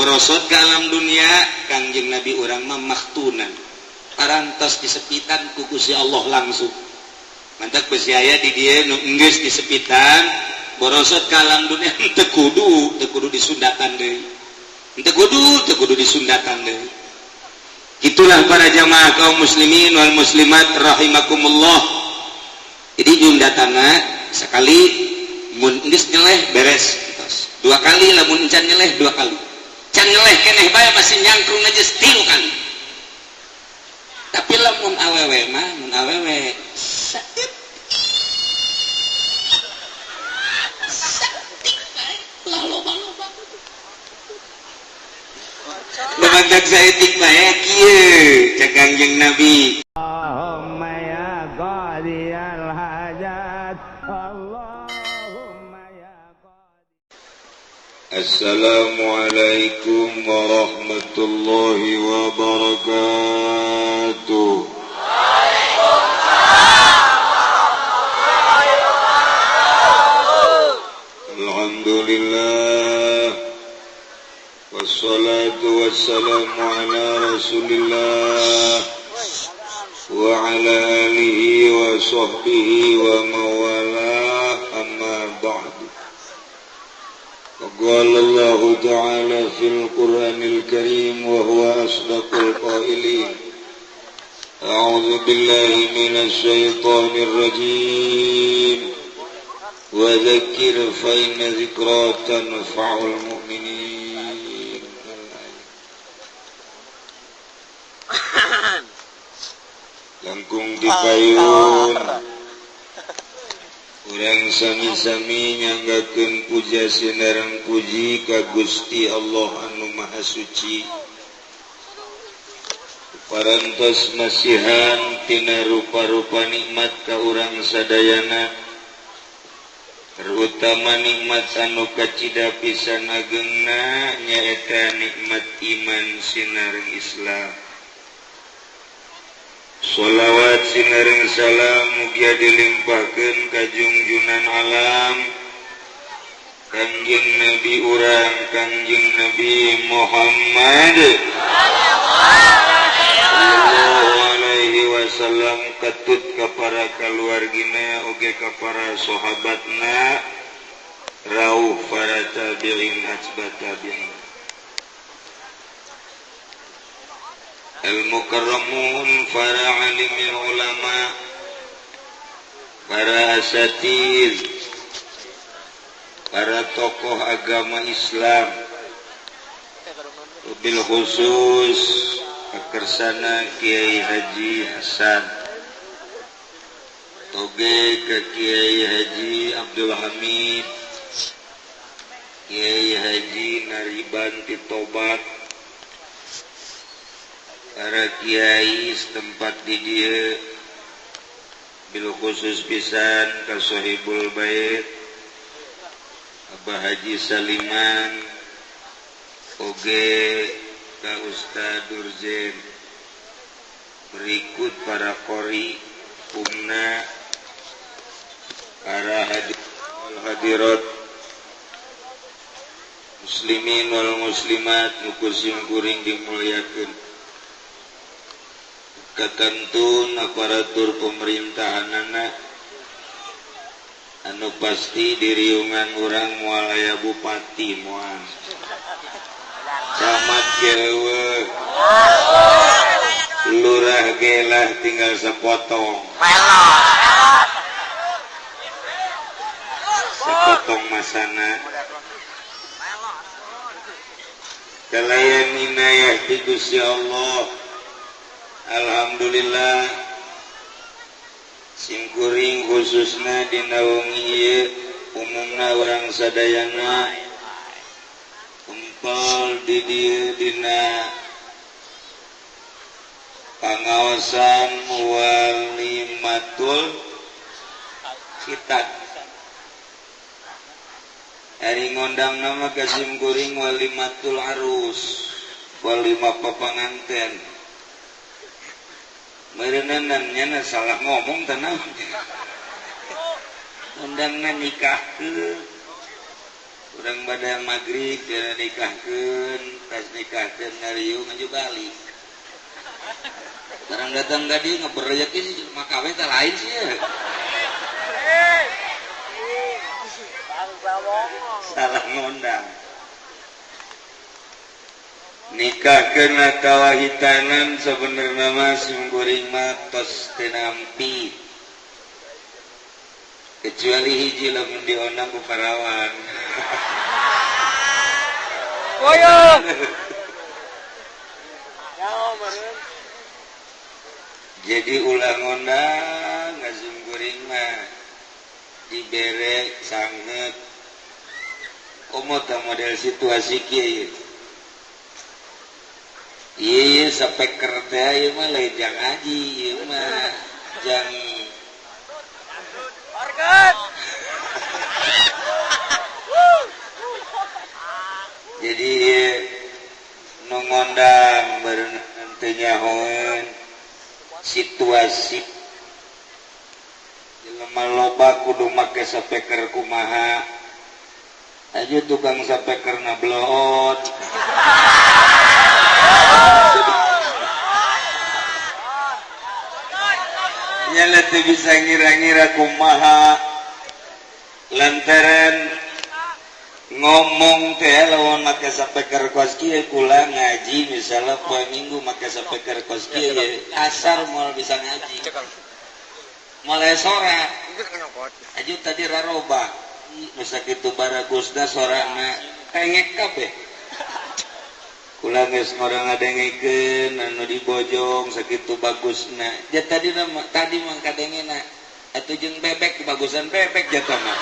Borosot ke alam dunia, Kangjeng Nabi urang mah makhtunan, parantos disepitan ku Gusti Allah langsung. Mantak besi aya di dieu nu enggeus disepitan, borosot ke alam dunia, teu kudu disundatan deui, teu kudu disundatan deui. Itulah para jamaah kaum muslimin wal muslimat rahimakumullah. Jadi nyundatana sekali, mun geus nyeleh beres. Tos. Dua kali, lamun can nyeleh dua kali, can nyeleh keneh bae, masih nyangkrung aja, tilu kali. Tapi lamun awewe mah, mun awewe saeutik saeutik bae lah, loba-loba. Lumantak saeutik bae kieu cek Kangjeng Nabi. اللهم يا قاضي الحاجات، اللهم يا قاضي. Assalamualaikum warahmatullahi wabarakatuh. Alhamdulillah. Wassalatu wassalamu ala Rasulillah wa ala alihi wa sahbihi wa mawalah, amma ba'du. قال الله تعالى في القرآن الكريم وهو أصدق القائلين: أعوذ بالله من الشيطان الرجيم، وذكر فإن ذكرى تنفع المؤمنين. Langkung dipayun, urang sami-sami nyanggakeun puja sinareng puji ka Gusti Allah anu Maha Suci, parantos masihan tina rupa-rupa nikmat ka urang sadayana, terutama nikmat anu kacida pisan agengna, nyaeta nikmat iman sinareng Islam. Sholawat sinareng salam mugia dilimpahkeun ka junjunan alam, Kangjeng Nabi urang, Kangjeng Nabi Muhammad sallallahu alaihi wasallam, katut ka para kaluargina oge ka para sahabatna, rauh para tabi'in atba tabi'in, al-mukarramun, para alimin ulama, para asatiz, para tokoh agama Islam, bil khusus kersana Kiai Haji Hasan Toge, ke Kiai Haji Abdul Hamid, Kiai Haji Nariban Titobat, para kiai setempat di dieu, bil khusus pisan ka Sohibul Bait Abah Haji Saliman oge ka Ustad Durzen, berikut para qori umna, para hadir wal hadirat, muslimin wal muslimat nu ku sim kuring dimuliakeun, katantun aparatur pemerintahanana anu pasti diriungan urang moal aya bupati, moal camat ge euweuh, lurah ge lah tinggal sepotong sepotong masana. Kalayan inayah ti Gusti Allah, alhamdulillah simkuring khususna dina wengi ieu, umumna urang sadayana kumpul di dieu dina pangaosan walimatul khitan. Ari ngondang nama ka simkuring walimatul arus, walima papanganten. Meureunan nya salah ngomong teh naon, undangna nikahkeun. Urang pada maghrib dina nikahkeun ka Nikahkeun ngariung aju balik. Barang datang ka dieu ngeberejek sih jelema kawe teh lain sih ya. Salah ngondang. Nikahkeun atawa hitanan sebenarnya mah simkuring mah tos teu nampi. Kecuali hiji lamun diondang ku parawan. Koyong. Jadi ulah ngondang ngasimkuring mah dibere sanget. Komo tah model situasi kieu. Iya, speaker teh ieu mah lain jang haji, ieu mah jang organ. Jadi nu ngondang baru teu nyahoeun situasi jelema loba kudu make speaker kumaha. Aja tukang speakerna bloot. Nyala teu bisa ngira-ngira kumaha lantaran ngomong teh lawan make speaker kos kieu kula ngaji misalnya poe Minggu make speaker kos kieu asar moal bisa ngaji mulai sora aju tadi raroba nu sakitu baragusna sorana tengek kabeh kula geus ngorang ngadengekeun anu dibojong sakitu bagusna ja tadi tadi mah kadengena atuh jeung bebek bagusan bebek jatuh mah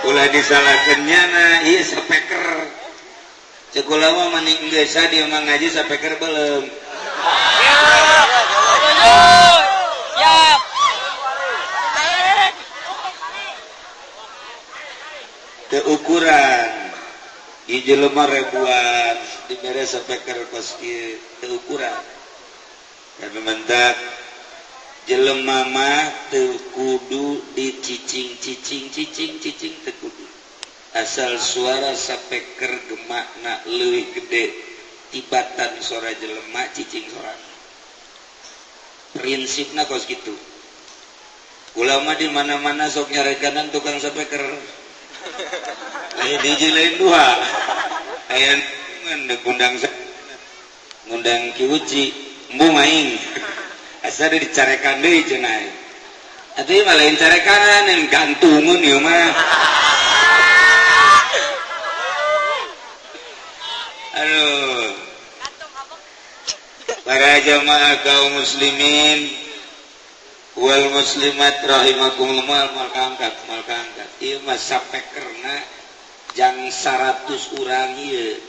ulah disalahkeun nyana ieu speaker ceuk kula mah mending geus dia mah ngaji speaker belum siap teu ukuran ieu jelema ribuan dibere speaker kos kieu teu ukuran tapi mentak jelema mah teu kudu dicicing cicing cicing cicing teu kudu asal suara speaker gemakna leuwih gede tibatan suara jelema cicing sorana prinsipna kos kitu ulama di mana-mana sok nyareganan tukang speaker lain hiji lain dua aya ngundang ngundang Ki Uci embung aing asa dicarekan deui cenah atuh ieu mah lain carekanan yang gantungeun ieu mah. Aduh para jamaah kaum muslimin wal muslimat rahimakumullah mal kaangkat ieu mah sapekerna jang 100 urang ieu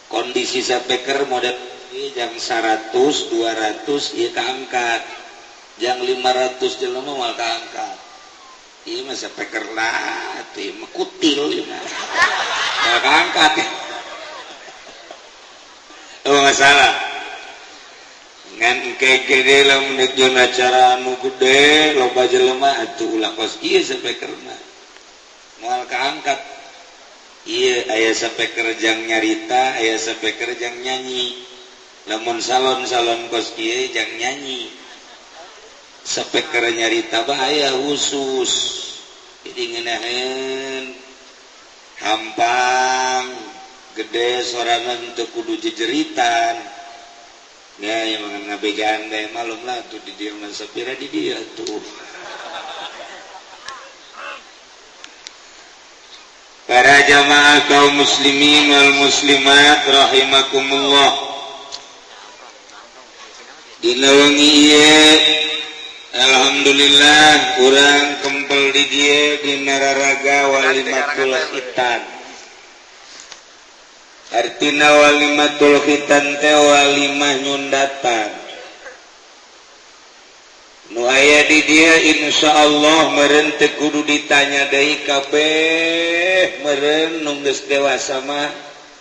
kondisi sapeker model ieu jang 100 200 ieu kaangkat jang 500 jelema moal kaangkat ieu mah sapeker lah atuh ieu mah kutil ieu mah moal kaangkat. Oh masalah ngan kege lamun deuk jeung acara anu gede loba jelema atuh ulah kos kieu sapeker mah moal kaangkat. Ieu aya sapeker jang nyarita aya sapeker jang nyanyi lamun salon-salon kos kieu jang nyanyi sapeker nyarita bahaya khusus jadi ngeunaheun hampang gede sorangan teu kudu jejeritan ya yang ngabegaan bae malum lah tuh di dieu mah sapira di dieu tuh. Para jamaah kaum muslimin wal muslimat rahimakumullah dina wengi ieu alhamdulillah urang kempel di dieu dina raraga walimatul khitan. Artina walimatul khitan teh walimah nyundatan nu aya di dieu insyaallah meureun teu kudu ditanya deui kabeh meureun nu geus dewasa mah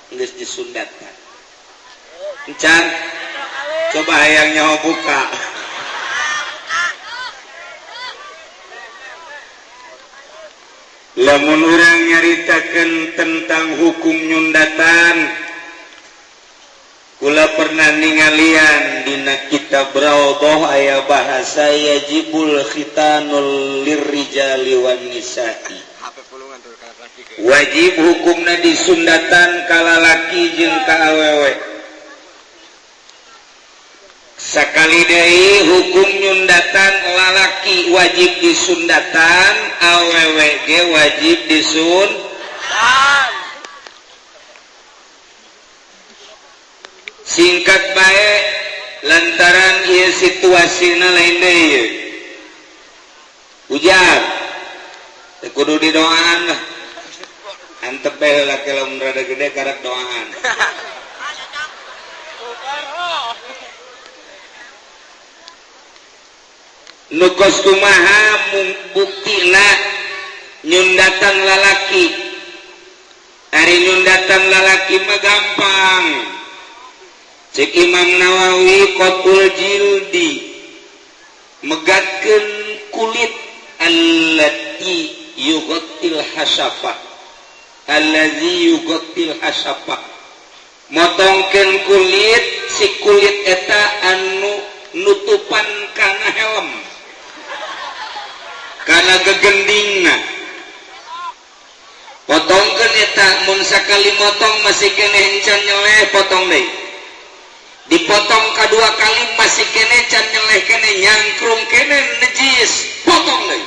geus disundatan. Encan coba hayang nyaho buka. Lamun urang nyaritakeun tentang hukum nyundatan Kula pernah ningalian dina kitab Raudhah aya bahasa yajibul khitanul lirrijali wan nisa'i. Wajib hukumna disundatan ka lalaki jeung ka awewe. Sakali deui hukum nyundatan lalaki wajib disundatan, awewe ge wajib disunatan. Singkat bae lantaran ieu situasina lain deui. Hujan teu kudu didoaan lah. Antep bae heula ke lamun rada gede karak doaan. Nu kos kumaha buktina nyundatan lalaki. Ari nyundatan lalaki mah gampang. Cek Imam Nawawi qatul jildi megatkeun kulit allati yughattil hasyafah, allazi yughattil hasyafah, motongkeun kulit si kulit eta anu nutupan kana helm kana gegendingna. Potongkeun eta mun sakali motong masih keneh encan nyeleh, potong deui. Dipotong kedua kali masih kene can nyeleh kene nyangkrung kene nejis, potong deui.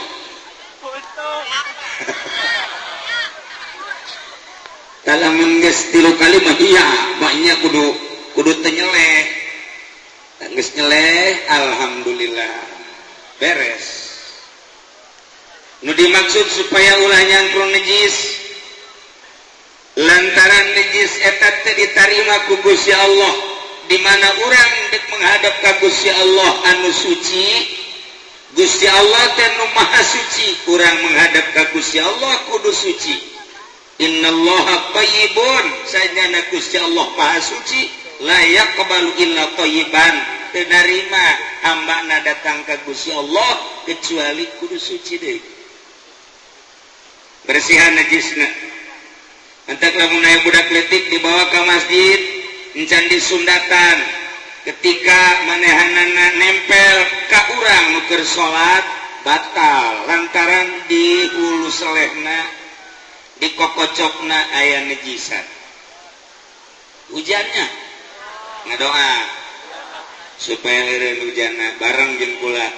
Lamun geus 3 kali mah iya, banyak kudu teu nyeleh. Geus nyeleh alhamdulillah beres. Nu dimaksud supaya ulah nyangkrung nejis, lantaran nejis eta teu ditarima ku Gusti Allah. Di mana urang dek menghadap ka Gusti Allah anu suci, Gusti Allah teh nu maha suci, urang menghadap ka Gusti Allah kudu suci. Innallaha thayyibun, sajana Gusti Allah maha suci, la yaqbalu illa thayyiban, teu narima hambana datang ka Gusti Allah kecuali kudu suci deui. Bersihan najisna. Entak lamun aya budak leutik dibawa ka masjid encan disundatan, ketika manehanana nempel ka urang nu keur salat batal lantaran di hulu selehna di kokocokna aya nejisat. Hujannya ngadoa supaya eureun hujanna bareng jeung kula.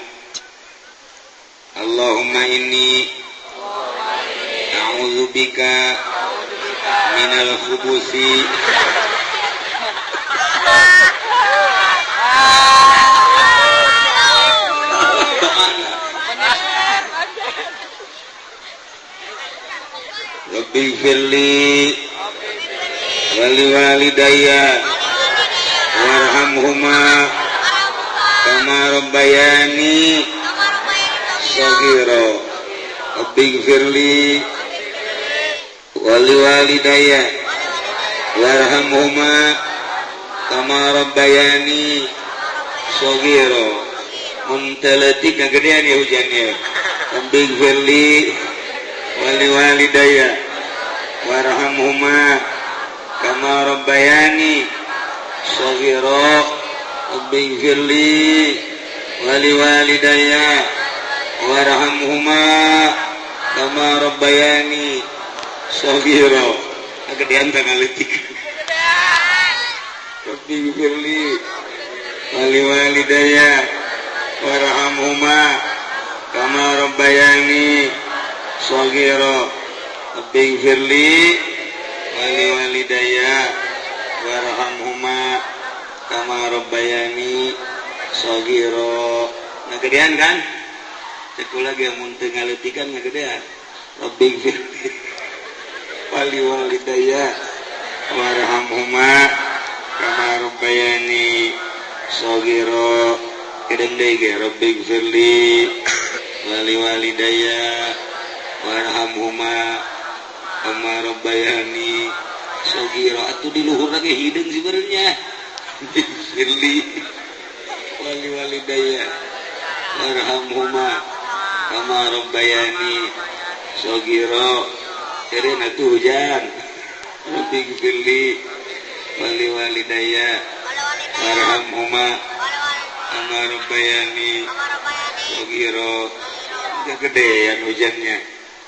Allahumma inni a'udzubika minal khubusi Rabbi firli wali walidayya warhamhuma kama rabbayani shaghira. Rabbi firli wali walidayya warhamhuma kama rabbayani shaghira. Mun teu leutik ngagedean ya hujannya. Rabbi firli wali walidayya warhamhuma kama rabbayani shaghira. Rabbi firli wali walidayya warhamhuma kama rabbayani shaghira. Gedean tanggal leutik. Rabbi firli wali walidayya warhamhuma kama rabbayani shaghira. Rabbi firli wali walidayya warhamhuma kama rabbayani shaghira. Ngagedean kan? Cek lagi mun teu ngaleutikan ngagedean. Rabbi firli wali walidayya warhamhuma kama rabbayani shaghira. Kedeng deui ge Rabbi firli wali walidayya warhamhuma kama rabbayani shaghira. Atuh di luhur lagi hideung sebenarnya. Firli wali walidayya warhamhuma kama rabbayani shaghira. Eureun atuh hujan. Rabbi firli wali walidayya Warhamhuma kama rabbayani shaghira. Kegedean hujannya.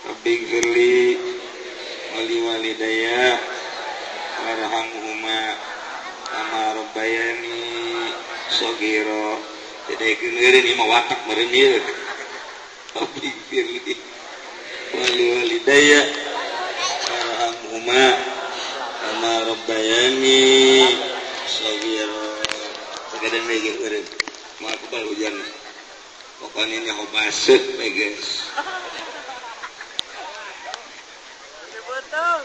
Rabbighfirli wali walidayya warhamhuma kama rabbayani shaghira. Jadi keureun ieu mah watak meureun ieu. Rabbighfirli wali walidayya warhamhuma kama rabbayani shaghira. Sakedeun deui ge eureun. Moal kebal hujan. Pokoknya nyaho baseuh we geus.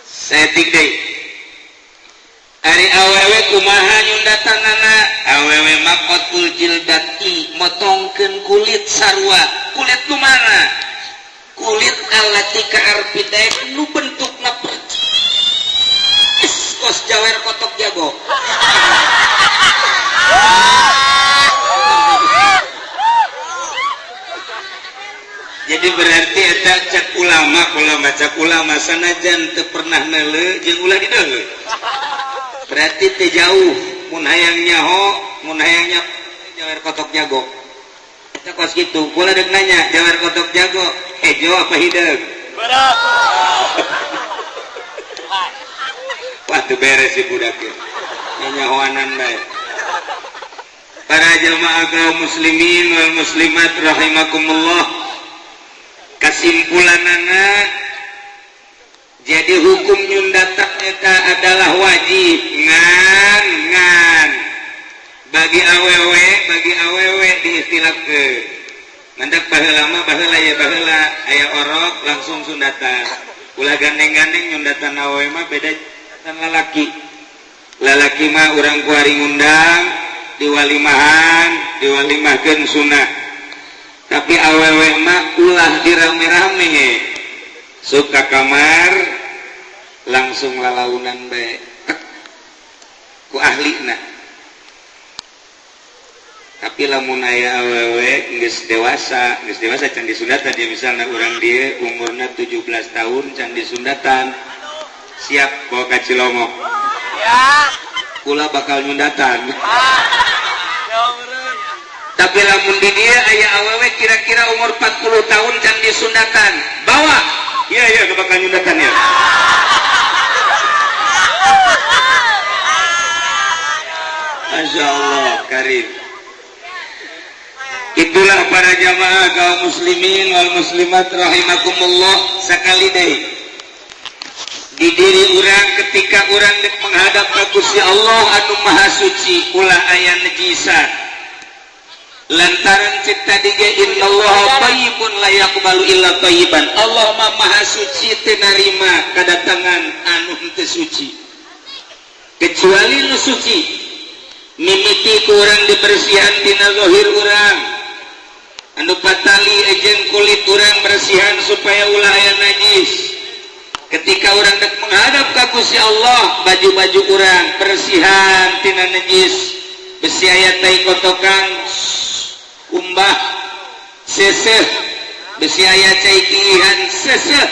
Setik deui. Ari awewe kumaha nyundatanana? Awewe maqatul jildati, motongkeun kulit sarua. Kulit nu mana? Kulit allati ka arpi daek nu bentukna percis kos jawer kotok jago. Jadi berarti eta cek ulama, ulama cek ulama sanajan teu pernah neuleu jeung ulah dideuleu. Berarti teu jauh mun hayang nyaho, mun hayang nyaho jawer kotok jago. Eta kos kitu, kula deuk nanya, jawer kotok jago hejo apa hideung? Berat. Wah, teu beres si budak ieu. Nyahoanan bae. Para jamaah kaum muslimin wal muslimat rahimakumullah. Kesimpulanana jadi hukum nyundatan eta adalah wajib ngan ngan bagi awewe diistilahkeun. Mandak baheula mah baheula ya baheula aya orok langsung sundatan. Ulah gandeng-gandeng nyundatan awewe mah beda tan lalaki. Lalaki mah urang kuari ngundang diwalimahan, diwalimahkeun sunah. Tapi awewe mah ulah dirame-rame. Suka kamar langsung lalaunan bae ku ahlina. Tapi lamun aya awewe geus dewasa can disundatan dia misalna urang dieu umurna 17 tahun can disundatan. Siap bawa ka Cilongok. Ya. Kula bakal nyundatan. Tapi lamun di dia aya awewe kira-kira umur 40 tahun can disundatan. Bawa. Iya iya bakal nyundatan ya. Masya Allah karim. Itulah para jamaah kaum muslimin wal muslimat rahimakumullah. Sekali deui di diri urang ketika urang dek menghadap ka Gusti Allah anu maha suci ulah aya najisat. Lantaran cipta dige innallaha thayyibun la yaqbalu illa thayyiban. Allah mah maha suci teu narima kadatangan anu henteu suci kecuali nu suci. Mimiti ku urang dibersihan tina zahir urang, anu patali jeung kulit urang bersihan supaya ulah aya najis. Ketika urang dek menghadap ka Gusti Allah, baju-baju urang bersihan tina najis, besi aya tai kotokan kumbah seseh, besi aya cai kiihan seseh.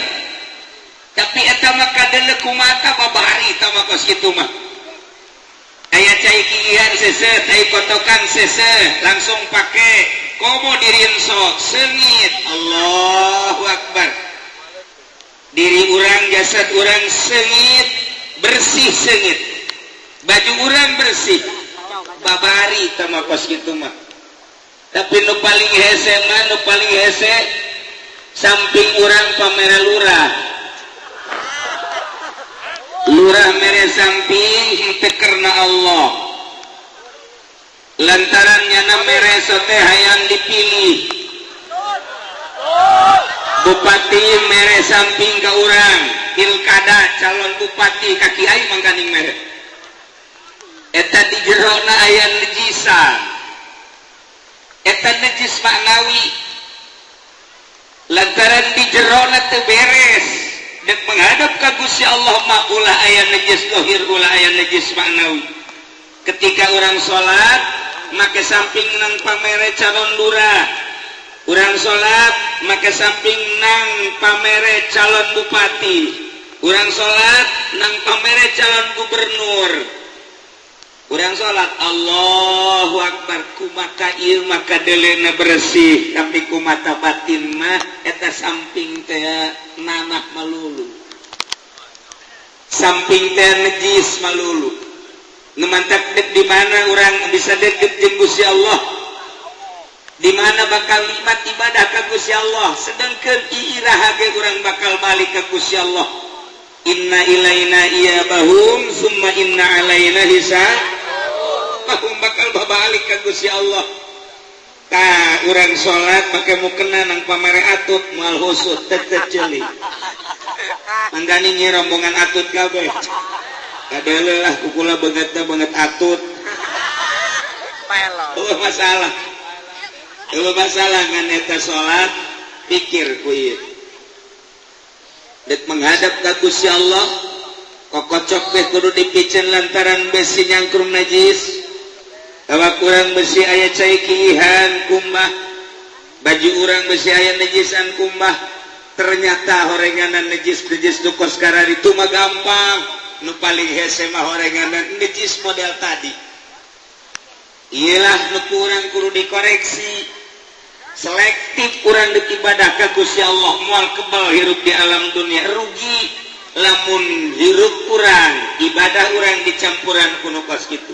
Tapi eta mah kadeuleu kumata babari eta mah kos kitu mah. Aya cai kiihan seseh, tai kotokan seseh, langsung pake komo dirinso seungit. Allahu akbar. Diri urang, jasad urang seungit, bersih seungit. Baju urang bersih. Babari eta mah kos kitu mah. Tapi nu paling hese mah, nu paling hese samping urang pamere lurah. Lurah mere samping henteu karena Allah. Lantaran nyana mere sote hayang dipilih. Bupati mere samping ka urang, pilkada calon bupati ka kiai mangkaning mere. Eta di jerona aya nejisan. Eta najis maknawi. Lantaran di jerona teu beres dek menghadap ka Gusti Allah mah ulah aya najis zahir, ulah aya najis maknawi. Ketika orang salat make samping nang pamere calon lurah, urang salat make samping nang pamere calon bupati, urang salat nang pamere calon gubernur. Urang salat Allahu Akbar kumata ieu maka deleuna bersih tapi kumata batin mah eta samping teh nanah malulu. Samping teh najis malulu. Nu mantak dek di mana urang bisa deket jeung Gusti Allah? Di mana bakal nikmat ibadah ka Gusti Allah? Sedengkeun iraha ge urang bakal balik ka Gusti Allah. Inna ilaina iyabahum summa inna alaina hisab. Bahum bakal babalik ka Gusti Allah. Tah urang salat make mukena nang pamere atut moal husud teu ceuli. Manggani nyi rombongan atut kabeh. Kadeuleuh lah kukula beungeutna beungeut atut. Eueuh masalah. Eueuh masalah ngan eta salat pikir ku ieu. Dek menghadap ka Gusti Allah kokocok teh kudu dipicen lantaran besi nyangkrung najis. Awak urang besi aya cai kiihan kumbah, baju urang besi aya nejisan kumbah. Ternyata horenganan nejis-nejis nu kos kararitu mah gampang. Nu paling hese mah horenganan nejis model tadi. Iyalah nu kurang kudu dikoreksi. Selektif urang dek ibadah ka Gusti Allah moal kebal hirup di alam dunia rugi lamun hirup urang ibadah urang dicampuran ku nu kos kitu.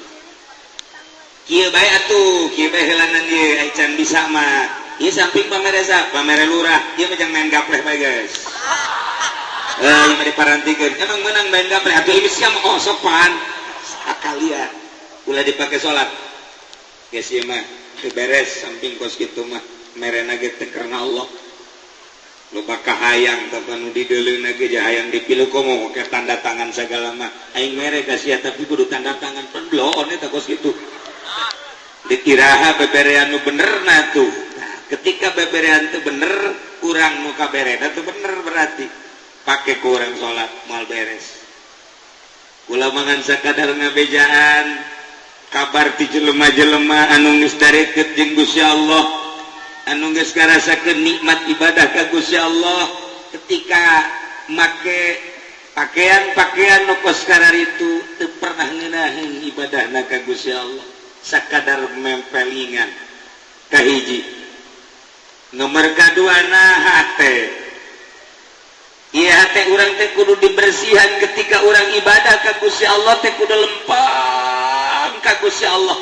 Kieu bae atuh, kieu bae heulanan ieu ai can bisa mah. Ieu samping pameresa, pamere lurah, ieu mah jang main gapleh bae geus. Ieu mah diparantikeun. Emang meunang main gapleh atuh ieu sia mah oh sopan. Sakalian ulah dipake salat. Geus ieu mah teu beres samping kos kitu mah merena ge teu karena Allah. Loba kahayang tah nu dideuleuna ge hayang dipilu komo ke tanda tangan sagala mah. Aing mere ka sia tapi kudu tanda tangan pan bloon eta kos kitu. Dikiraha beberean nu bener na tuh. Nah, ketika beberean tuh bener, kurang nu kaberena tuh bener berarti. Pake kurang salat moal beres. Kula mangan sakadar ngabejaan kabar ti jelema-jelema anu geus dareket jeung Gusti Allah, anu geus ngarasakeun nikmat ibadah ka Gusti Allah ketika make pakaian-pakaian nu kos kararitu teu pernah ngeunaheun ibadahna ka Gusti Allah. Sakadar mempelingan kahiji nomor kadua na hate ieu hate urang teh kudu dibersihan ketika urang ibadah ka Gusti Allah teh kudu lempang ka Gusti Allah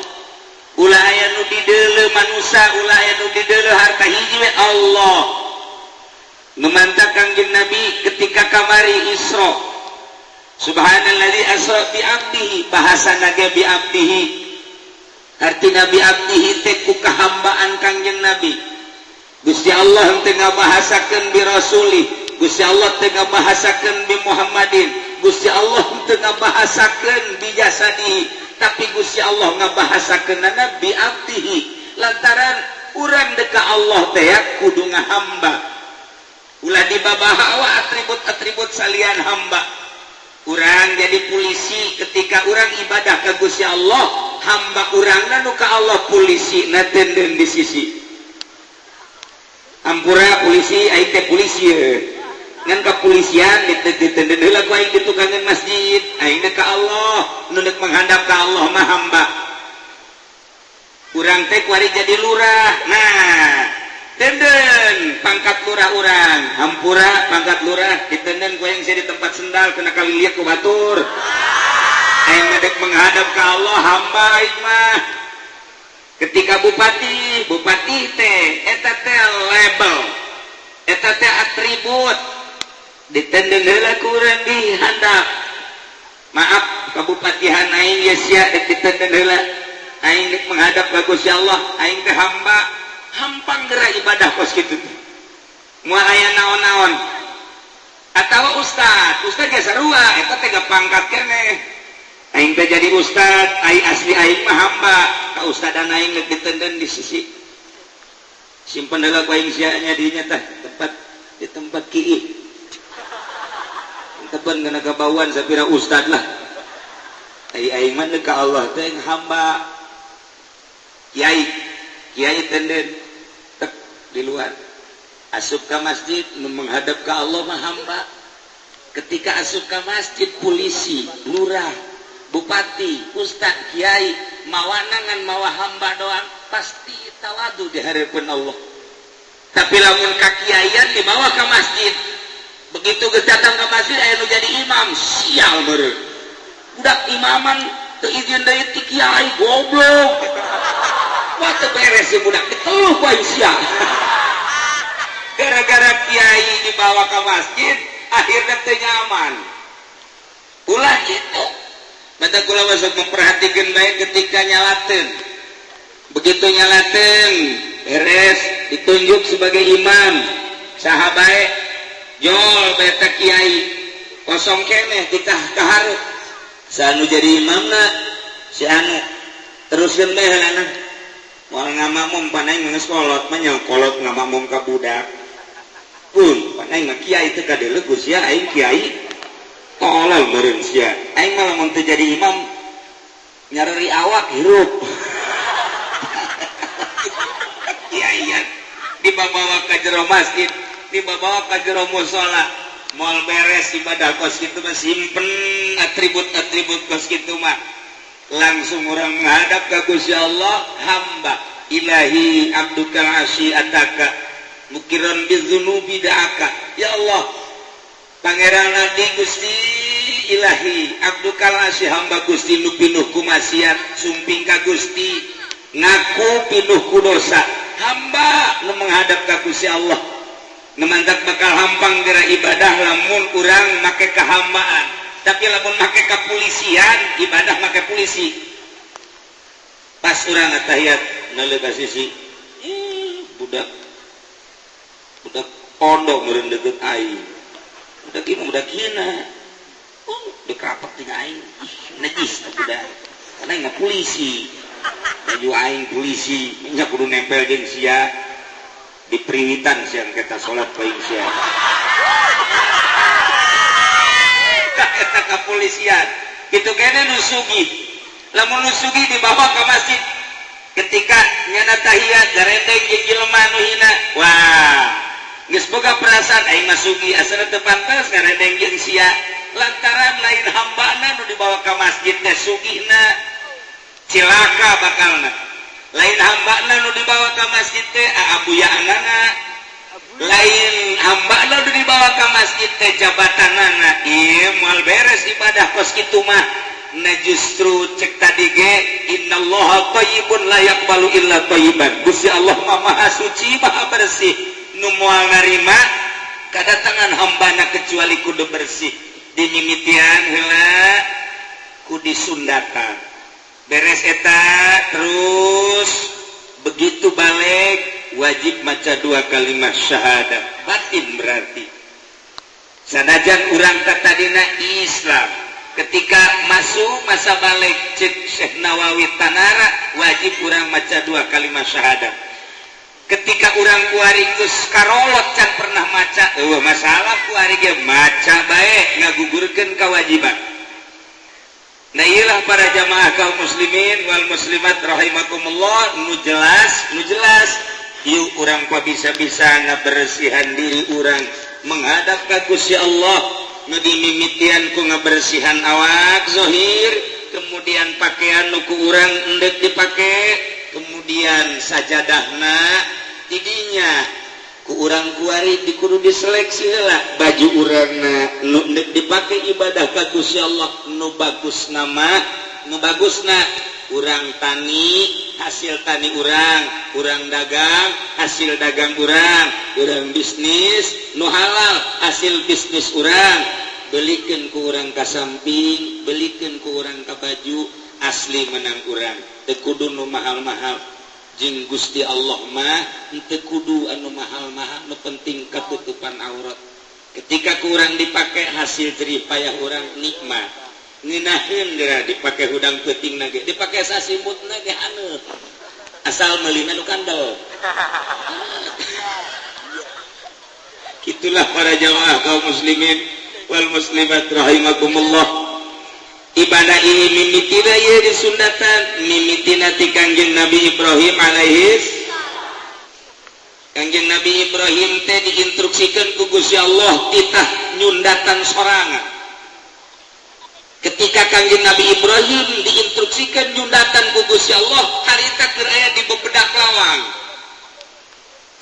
ulah aya nu dideuleu manusa ulah aya nu dideuleu harta hiji we Allah nu mantak Kangjeng Nabi ketika kamari Isra subhanalladzi asra bi abdihi bahasana ge bi abdihi artina bi abdihi teh ku kahambaan Kangjeng Nabi. Gusti Allah teh ngabahasakeun bi rasulih, Gusti Allah teh ngabahasakeun bi Muhammadin, Gusti Allah teh ngabahasakeun bi jasadihi, tapi Gusti Allah ngabahasakeunana bi abdihi. Lantaran urang deka Allah teh kudu ngahamba. Ulah dibabahawa atribut-atribut salian hamba. Urang jadi polisi ketika urang ibadah ka Gusti Allah, hamba urangna nu ka Allah polisi na tenden di sisi. Ampura polisi aing teh polisi ngan kepolisian ditenden heula ku aing di tukangan masjid, aing teh ka Allah, nu deuk menghadap ka Allah mah hamba. Urang teh kuari jadi lurah. Nah, tenden pangkat lurah urang, hampura pangkat lurah ditenden ku aing di tempat sendal kena kali lihat ku batur. Aing dek menghadap ke Allah hamba aing mah. Ketika bupati, bupati teh eta teh label, eta teh atribut ditenden heula ku urang di handap. Maaf kabupatihan aing ye sia dek ditenden heula. Aing dek menghadap ka Gusti Allah, aing teh hamba. Hampang geura ibadah kos kitu teh. Moal aya naon-naon. Atawa ustad, ustad ge sarua eta teh pangkat keneh. Aing teh jadi ustad, aing asli aing mah hamba. Ka ustadan aing geus ditenden di sisi. Simpen heula ku aing sia nya dinya teh tempat di tempat kiih. Tepen kana kabauan sapira ustad lah. Ai aing mah ka Allah teh hamba. Kiai, kiai tenden tek di luar. Asup ka masjid nu menghadap ka Allah mah hamba. Ketika asup ka masjid polisi, lurah, Bupati, ustad, kiai mawana ngan mawa hamba doang pasti tawadu di hadapan Allah. Tapi lamun kakiaian dibawa ke masjid, begitu geus datang ke masjid aya nu jadi imam, sial meureun. Budak imaman teu izin deui ti kiai, goblok. Wah, teu beres si budak, diteluh ku aing sia. Gara-gara kiai dibawa ke masjid akhirnya teu nyaman. Ulah gitu. Mata kula masuk memperhatikan baik ketika nyalaten. Begitu nyalaten beres ditunjuk sebagai imam, saha bae jol beta kiai kosong keneh ditah kaharep. Sanu jadi imamna si anu teruskeun bae heulana. Moal ngamakmum pan aing geus kolot mah nya kolot ngamakmum ka budak. Pun pan aing mah kiai teu kadeuleu ku sia, aing kiai tolol meureun sia. Aing mah lamun teu jadi imam nyareri awak hirup. Kiai dibawa ka jero masjid, dibawa ka jero musala, moal beres ibadah kos kitu mah, simpen atribut-atribut kos kitu mah. Langsung orang menghadap ka Gusti Allah, hamba ilahi abdukal asi ataka mukiran bizunubi da'aka. Ya Allah, Pangeran Adi Gusti ilahi abdukal asi, hamba Gusti nu pinuh ku maksiat, sumping ka Gusti ngaku pinuh ku dosa. Hamba nu menghadap ka Gusti Allah nu mantap bakal hampang geura ibadah lamun urang make kehambaan. Tapi lamun make kepolisian, ibadah make polisi. Pas urang atahiyat neuleuh ka sisi, ih budak budak pondok meureun deukeut aing. Budak ieu budak hina. Deuk rapat jeung aing. Ih, najis teh budak. Karena aing mah polisi. Baju aing polisi, nya kudu nempel jeung sia. Di periwitan siang kita salat paing sia. Eta kepolisian gitu kene nu sugih. Lamun nu sugih dibawa ke masjid ketika nyana tahiyat garendeng jeung jelema nu hina, wah geus boga perasaan aing mah sugih asana teu pantes garendeng jeung sia, lantaran lain hambana nu dibawa ke masjid teh sugihna, cilaka bakalna. Lain hambana nu dibawa ke masjid teh aabuyaanana, lain hambana nu dibawa ke masjid teh jabatanana. Ieu moal beres ibadah kos kitu mah. Nah justru cek tadi ge innallaha thayyibun la yaqbalu illa thayyiban. Gusti Allah mah maha suci maha bersih, nu moal narima kadatangan hambana kecuali kudu bersih. Dimimitian heula ku disundatan. Beres eta terus begitu balik wajib maca dua kalimat syahadat batin. Berarti sanajan urang tadina Islam ketika masuk masa balik cek Syekh Nawawi Tanara wajib urang maca dua kalimat syahadat. Ketika urang kuari geus karolot can pernah maca, eueuh masalah kuari ge maca bae ngagugurkeun kewajiban. Nah iyalah para jamaah kaum muslimin wal muslimat rahimakumullah, nu jelas nu jelas yuk urang pa bisa-bisa ngabersihan diri urang menghadap ka Gusti Allah. Nu dimimitian ku ngabersihan awak zahir, kemudian pakaian nu ku urang endek dipake, kemudian sajadahna tidinya ku urang kuari dikudu diseleksi heula baju urangna nu endek dipake ibadah ka Gusti Allah. Nu bagus nama nu bagusna urang tani hasil tani urang, urang dagang hasil dagang urang, urang bisnis nu halal hasil bisnis urang, belikeun ku urang ka samping, belikeun ku urang ka baju asli menang urang. Teu kudu nu mahal-mahal jeung Gusti Allah mah teu kudu anu mahal-mahal, nu penting katutupan aurat. Ketika ku urang dipake hasil jerih payah urang nikmat. Ngeunaheun geura dipake hudang peuting ge, dipake sasimutna ge haneut. Asal meulina nu kandel. Itulah para jamaah kaum muslimin wal muslimat rahimakumullah. Ibadah ini mimitina ieu disunatan, mimitina ti Kangjeng Nabi Ibrahim alaihis. Kangjeng Nabi Ibrahim teh diinstruksikeun ku Gusti Allah titah nyundatan sorangan. Ketika Kangjeng Nabi Ibrahim diinstruksikan nyundatan ku Gusti Allah, harita keur aya di bebedak lawang.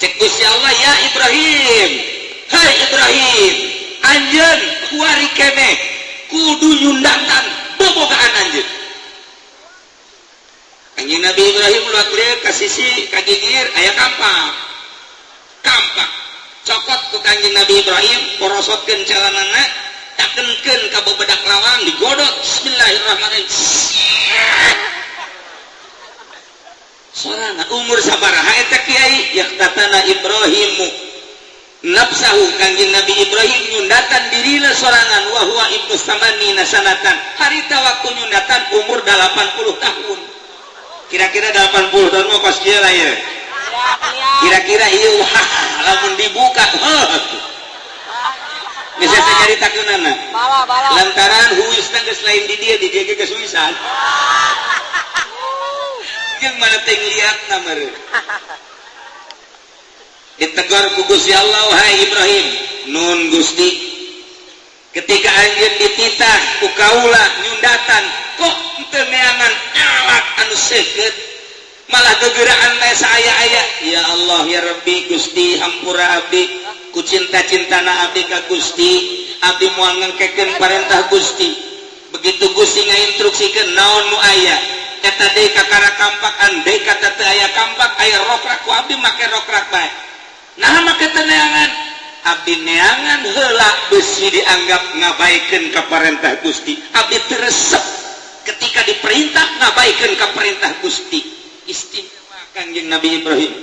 Cek Gusti Allah, ya Ibrahim, hai Ibrahim, anjeun kuari keneh kudu nyundatan bobogaan anjeun. Kangjeng Nabi Ibrahim luak lieu ka sisi ka gigir aya kampak. Kampak cokot ku Kangjeng Nabi Ibrahim, porosotkeun calanana, takenkeun ka bebedak lawang, digodot, bismillahirrahmanirrahim. Sorana umur sabaraha eta kiai? Yaqtatana Ibrahimu nafsahu, Kangjeng Nabi Ibrahim nyundatan dirina sorangan, wa huwa ibnu samanina sanatan. Harita waktu nyundatan umur 80 tahun. Kira-kira 80 tahun mah kos kieu lah ieu. Kira-kira ieu wah lamun dibuka heuh. Geus saya nyaritakeunana. Lantaran huisna geus lain di dieu, di dieu ge geus huisan. Jeung mana teh ngeliatna meureun. Ditegur ku Gusti Allah, wahai Ibrahim, nun Gusti. Ketika anjeun dititah ku kaula nyundatan, kok teu neangan alat anu seukeut, malah gegeraan bae saaya-aya. Ya Allah ya Rabbi Gusti, hampura abdi ku cinta-cintana abdi ka Gusti, abdi moal ngengkekeun parentah Gusti. Begitu Gusti ngainstruksikeun naon nu aya, eta deui kakara kampak, andai kata teu aya kampak aya rokrak, ku abdi make rokrak bae. Nah make teu neangan, abdi neangan heula besi dianggap ngabaikeun ka parentah Gusti. Abdi teu resep ketika diperintah ngabaikeun ka perintah Gusti. Istimewa Kangjeng Nabi Ibrahim.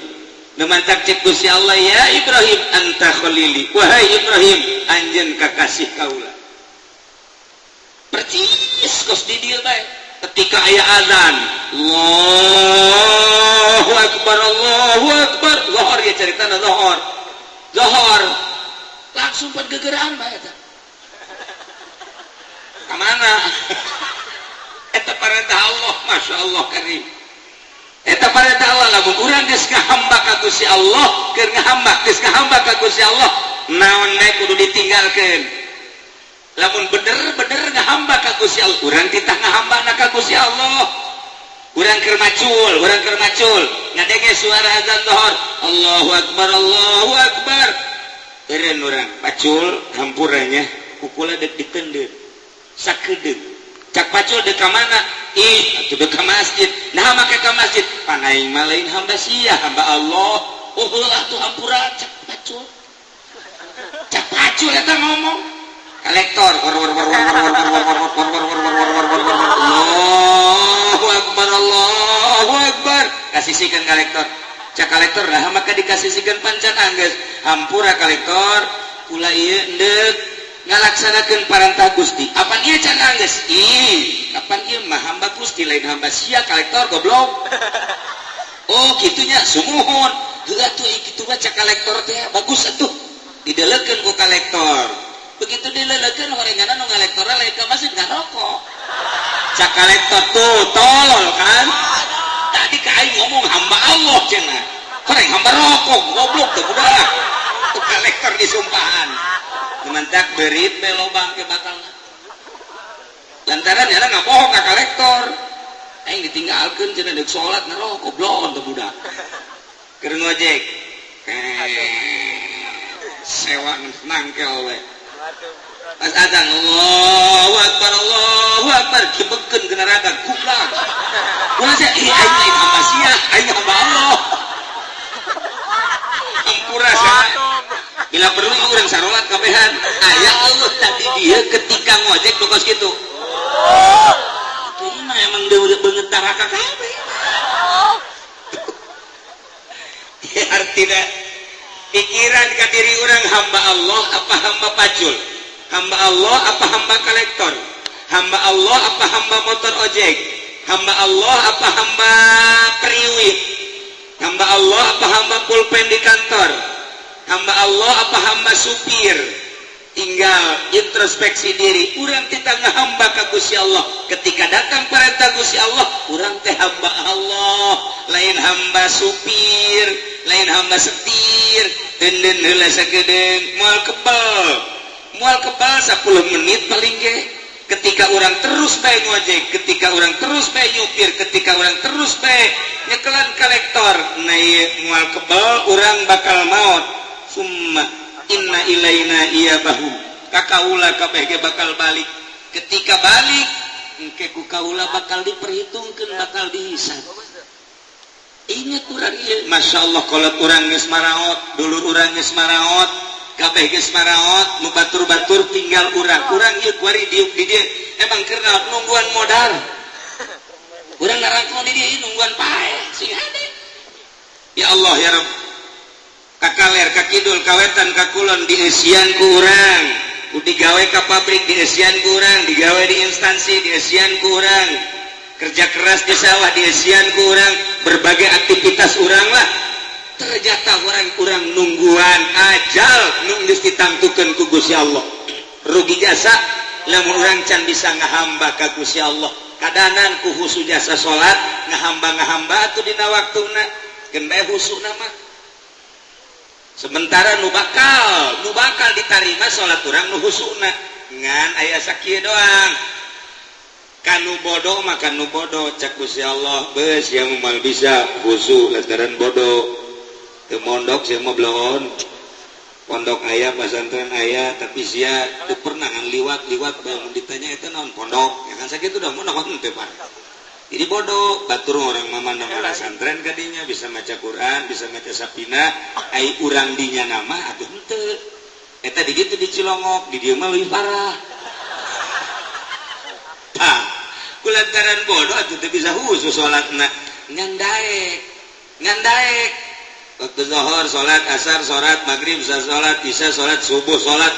Numantak cek Gusti Allah, ya Ibrahim anta khalili, wahai Ibrahim anjeun kakasih kaula. Percis kos di dieu bae. Ketika aya azan Allahu akbar Allahu akbar, lohor ya caritana, lohor lohor langsung pan gegeraan bae eta. Ka mana eta parentah Allah, Masya Allah karim. Eta parentah Allah, lamun urang geus ngahamba ka Gusti Allah, keur ngahamba geus ngahamba ka Gusti Allah, naon bae kudu ditinggalkeun. Lamun bener-bener ngahamba ka Gusti Allah, urang titah ngahamba na ka Gusti Allah. Urang keur macul, urang keur macul, ngadenge suara azan zuhur, Allahu akbar Allahu akbar. Eureun urang pacul hampuranya kukula deuk ditendeun. Sakedeung. Cak pacul deuk ka mana? Ih, atuh deuk ka masjid. Nah make ka masjid, pan aing mah lain hamba sia, hamba Allah. Oh heulah tuh hampura cak pacul. Cak pacul eta ngomong. Kolektor Allahu akbar Allahu akbar, kasihkan kolektor. Cak kolektor lah maka dikasihkan pancan anggeus hampura kolektor kula ieu endek ngalaksanakeun parentah Gusti. Apan ieu can anggeus? Ih, kapan ieu mah hamba Gusti lain hamba sia kolektor goblok. Oh kitunya sumuhun. Heuh atuh kitu mah cak kolektor teh bagus atuh. Didelekeun ku kolektor. Begitu dilelekeun horenganna nu ngalektorna lain ka masjid ngarokok. Cak kolektor tuh tolol kan. Tadi ka aing ngomong hamba Allah cenah. Horeng hamba rokok goblok teh budak. Tuh kolektor disumpahan. Mantak berit be lobang ke bakalna. Lantaran ya ngabohong ka kolektor. Aing ditinggalkeun cenah deuk salat ngarokok goblok teh budak. Keur ngojek. Sewa nangkel we. Pas azan Allahu akbar Allahu akbar kibekeun ke neraka goblok. Ulah sia ih aing lain hamba sia, aing hamba Allah. Hampura sia. Bila perlu urang sarolat kabehan. Aya Allah tadi dia ketika ngojek nu kos kitu. Itu mah emang deui beungeut neraka kabeh. Ya artina pikiran ka diri urang hamba Allah apa hamba pacul? Hamba Allah apa hamba kolektor? Hamba Allah apa hamba motor ojek? Hamba Allah apa hamba periwit? Hamba Allah apa hamba pulpen di kantor? Hamba Allah apa hamba supir? Tinggal introspeksi diri. Urang kita ngahamba ka Gusti Allah. Ketika datang perintah Gusti Allah, urang teh hamba Allah, lain hamba supir, lain hamba setir. Denden heula sakedeung, moal kebal. Moal kebal 10 menit paling ge. Ketika orang terus bae ngojek, ketika orang terus bae nyupir, ketika orang terus bae nyekelan kolektor, naik mual kebal orang bakal maut. Summa inna ilaina iyabahum. Ka kaula kabeh ge bakal balik. Ketika balik engke ku kaula bakal diperhitungkeun, bakal dihisab. Ingat urang ieu, masyaallah kolot urang geus maraot, dulur urang geus maraot, kabeh geus maraot, nu batur-batur tinggal urang. Urang ieu kuari diuk di dieu emang keur nungguan modal. Urang ngarangkul di dieu nungguan paeh sing hade. Ya Allah ya Rabb. Ka kaler, ka kidul, ka wetan, ka kulon dieusian ku urang. Ku digawe ka pabrik dieusian ku urang, digawe di instansi dieusian ku urang. Kerja keras di sawah dieusian ku urang, berbagai aktivitas urang lah. Ternyata orang-orang nungguan ajal nu geus ditangtukeun ku Gusti Allah. Rugi jasa lamun urang can bisa ngahamba ka Gusti Allah. Kadanan ku husu jasa salat, ngahamba-ngahamba atuh dina waktuna, keun bae husuna mah. Sementara nu bakal ditarima salat urang nu husuna, ngan aya sakieu doang. Kanu bodoh maka nu bodoh cak Gusti Allah, beus yang moal bisa khusu lantaran bodoh. Teu mondok sia mah bloon. Pondok aya, pasantren aya, tapi sia teu pernah ngan liwat-liwat bae mun ditanya eta naon pondok. Ya kan sakitu dong pondok henteu Pak. Jadi bodoh, batur orang mamandang pasantren kadinya bisa maca Quran, bisa maca sapina, ai urang dinya nama atuh henteu. Eta di ditu di Cilongok, di dieu mah leuwih parah. Tah, kulantaran bodoh atuh teu bisa khusus salatna. Ngan daek. Waktu zuhur salat, asar salat, maghrib salat, isya salat, subuh salat.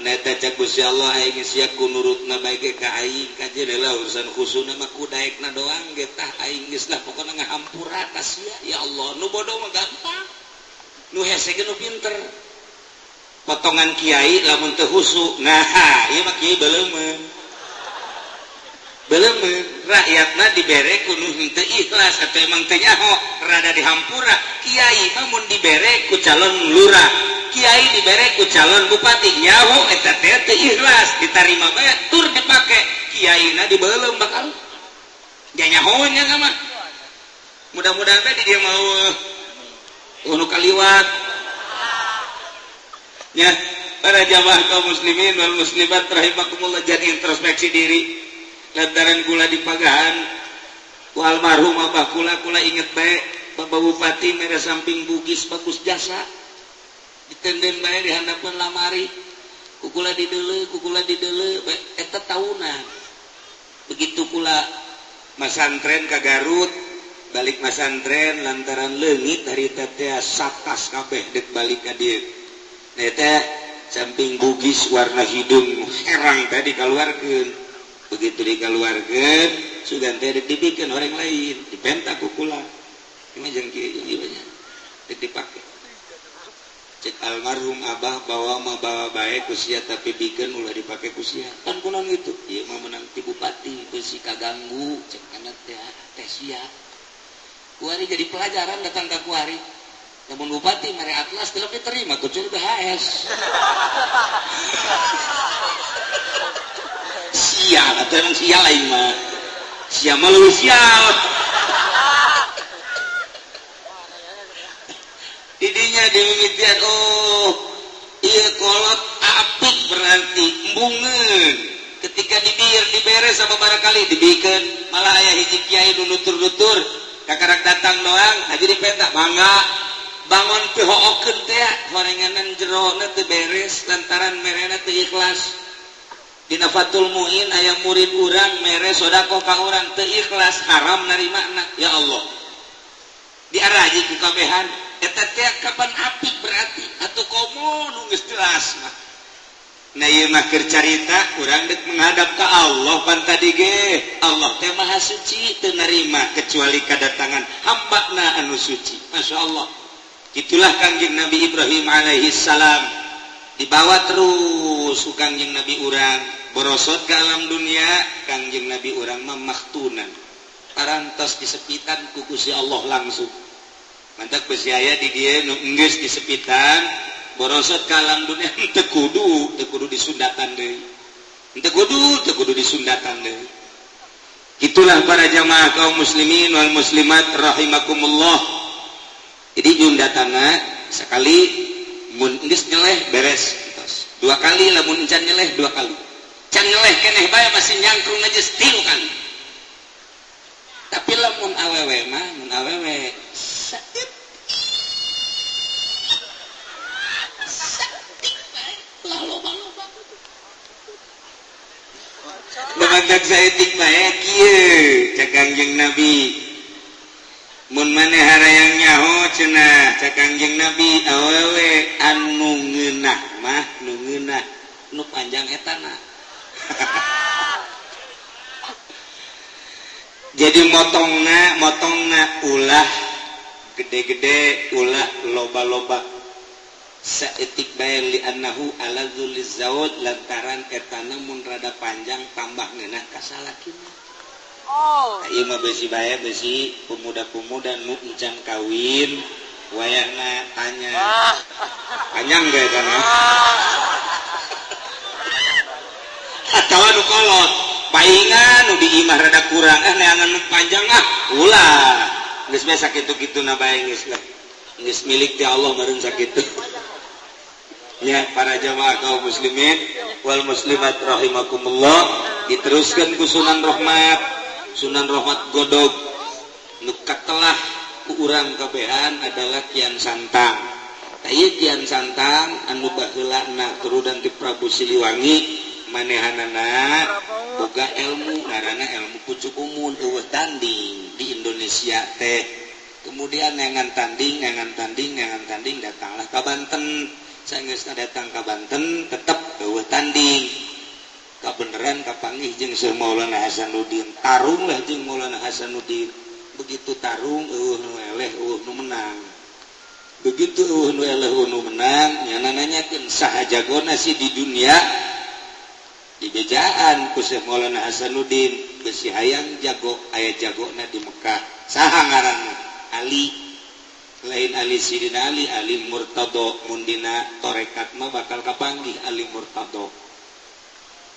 Nah eta cak Gusti Allah aing sia ku nurutna bae ge ka aing kajeula urusan khusuna mah ku daekna doang ge tah aing geus lah pokona ngahampura ka sia. Ya Allah, nu bodoh mah gampang. Nu hese ge nu pinter. Potongan kiai lamun teu khusu. Nah, ieu mah kiai beuleumeuh. Beuleumeuh rakyatna dibere ku nu henteu ikhlas atau emang teu nyaho rada dihampura. Kiai mah mun dibere ku calon lurah, kiai dibere ku calon bupati, nyaho eta teh teu ikhlas ditarima bae tur dipake. Kiaina dibeuleum bakal nyahoeun nya mah. Mudah-mudahan bae di dieu mah eueuh nu kaliwat nya. Para jamaah kaum muslimin wal muslimat rahimakumullah, jadi introspeksi diri. Lantaran kula di pagahan ku almarhum abah kula, kula inget bae Bapak Bupati mere samping Bugis bagus jasa ditenden bae di handapeun lamari ku kula dideuleu, ku kula dideuleu bae eta tahunan. Begitu kula masantren ka Garut, balik masantren lantaran leungit harita teh satas kabeh dek balik ka dieu. Nah eta samping Bugis warna hidung herang tadi dikaluarkeun. Begitu dikeluarkan sudah teh dibikin orang lain dipentak ku kula ini jeung kieu ieu nya dipake. Cek almarhum abah bawa mah bawa bae ku sia tapi bikin ulah dipake ku sia kan kunaon gitu ieu mah menang ti bupati beusi kaganggu cek anak teh teh sia kuari jadi pelajaran datang ka kuari lamun bupati mere atlas teu diterima ku curi BHS. Sial atau emang sial lain mah sial mah leuwih sial. Didinya dimimitian oh ieu kolot apik berarti embungeun ketika dibir dibere sama barangkali dibikeun malah aya hiji kiai nu nutur-nutur kakarak datang doang haji dipenta mangga bangun pihookeun teh horenganan jerona teu beres lantaran merena teu ikhlas. Dina Fathul Muin aya murid urang mere sedekah ka urang teu ikhlas haram narimana. Ya Allah diaraji ku kabehan eta teh kapan apik berarti atuh komo nu geus jelas mah. Nah ieu mah keur carita urang deuk menghadap ka Allah pan tadi ge Allah teh maha suci teu narima kecuali kadatangan hambana anu suci. Masyaallah. Itulah Kangjeng Nabi Ibrahim alaihi salam dibawa terus ku Kangjeng Nabi urang borosot ke alam dunia. Kangjeng Nabi urang mah makhtunan parantos disepitan ku Gusti Allah langsung. Mantak besi aya di dieu nu geus disepitan borosot ke alam dunia teu kudu disundatan deui. Teu kudu disundatan deui. Itulah para jamaah kaum muslimin wal muslimat rahimakumullah. Jadi nyundatana sekali mun geus nyeleh beres tos. Dua kali lamun encan nyeleh dua kali. Can nyeleh keneh bae masih nyangkrung najis 3 kali. Tapi lamun awewe mah mun awewe saeutik saeutik bae lah loba-loba. Lumantak saeutik bae kieu cek Kangjeng Nabi. Mun maneh harayang nyaho cenah cek Kangjeng Nabi awewe anu ngeunah mah nu ngeunah nu panjang etana. Jadi motongna ulah gede-gede ulah loba-loba saeutik bae li annahu aladzul zawj lantaran etana mun rada panjang tambah ngeunah ka salakina. Oh. Ieu mah besi bae besi pemuda-pemuda nu encan kawin wayahna tanya. Panjang ge kana. Atawa nu kolot, paingan nu di imah rada kurang neangan nu panjang ah ulah. Geus bae sakitu-kituna bae geus lah. Geus milik ti Allah meureun sakitu. Ya para jamaah kaum muslimin wal muslimat rahimakumullah, diteruskan ku Sunan Rahmat. Sunan Rahmat godog nu katelah ku urang kabehan adalah Kian Santang. Tah ieu Kian Santang anu baheulana turunan ti Prabu Siliwangi manehanana boga ilmu ngaranna ilmu pucuk umun eueuh tanding di Indonesia teh. Kemudian neangan tanding datanglah ka Banten. Saenggeusna datang ka Banten tetep eueuh tanding. Kabeneran kapanggih jeung Syekh Maulana Hasanuddin, tarung lah jeung Maulana Hasanuddin. Begitu tarung eueuh nu eleh eueuh nu menang. Begitu eueuh nu eleh eueuh nu menang, nyana nanyakeun saha jagona sih di dunia? Dibejaan ku Syekh Maulana Hasanuddin, besi hayang jago aya jagona di Mekah. Saha ngaranna? Ali. Lain Ali Sidina Ali, Ali Murtado. Mun dina tarekat mah bakal kapanggih Ali Murtado.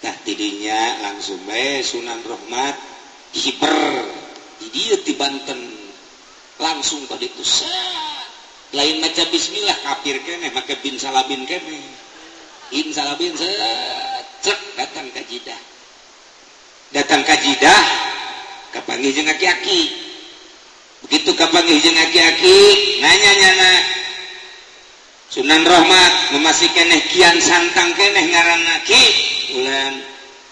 Tah tidinya langsung bae Sunan Rahmat hiper di dieu ti Banten langsung ka ditu set lain maca bismillah kafir keneh make bin salabin keneh in salabin set cek datang ka Jidah kapanggih jeung aki-aki. Begitu kapanggih jeung aki-aki nanya nyana Sunan Rahmat masih keneh Kian Santang keneh ngaranna ki ulan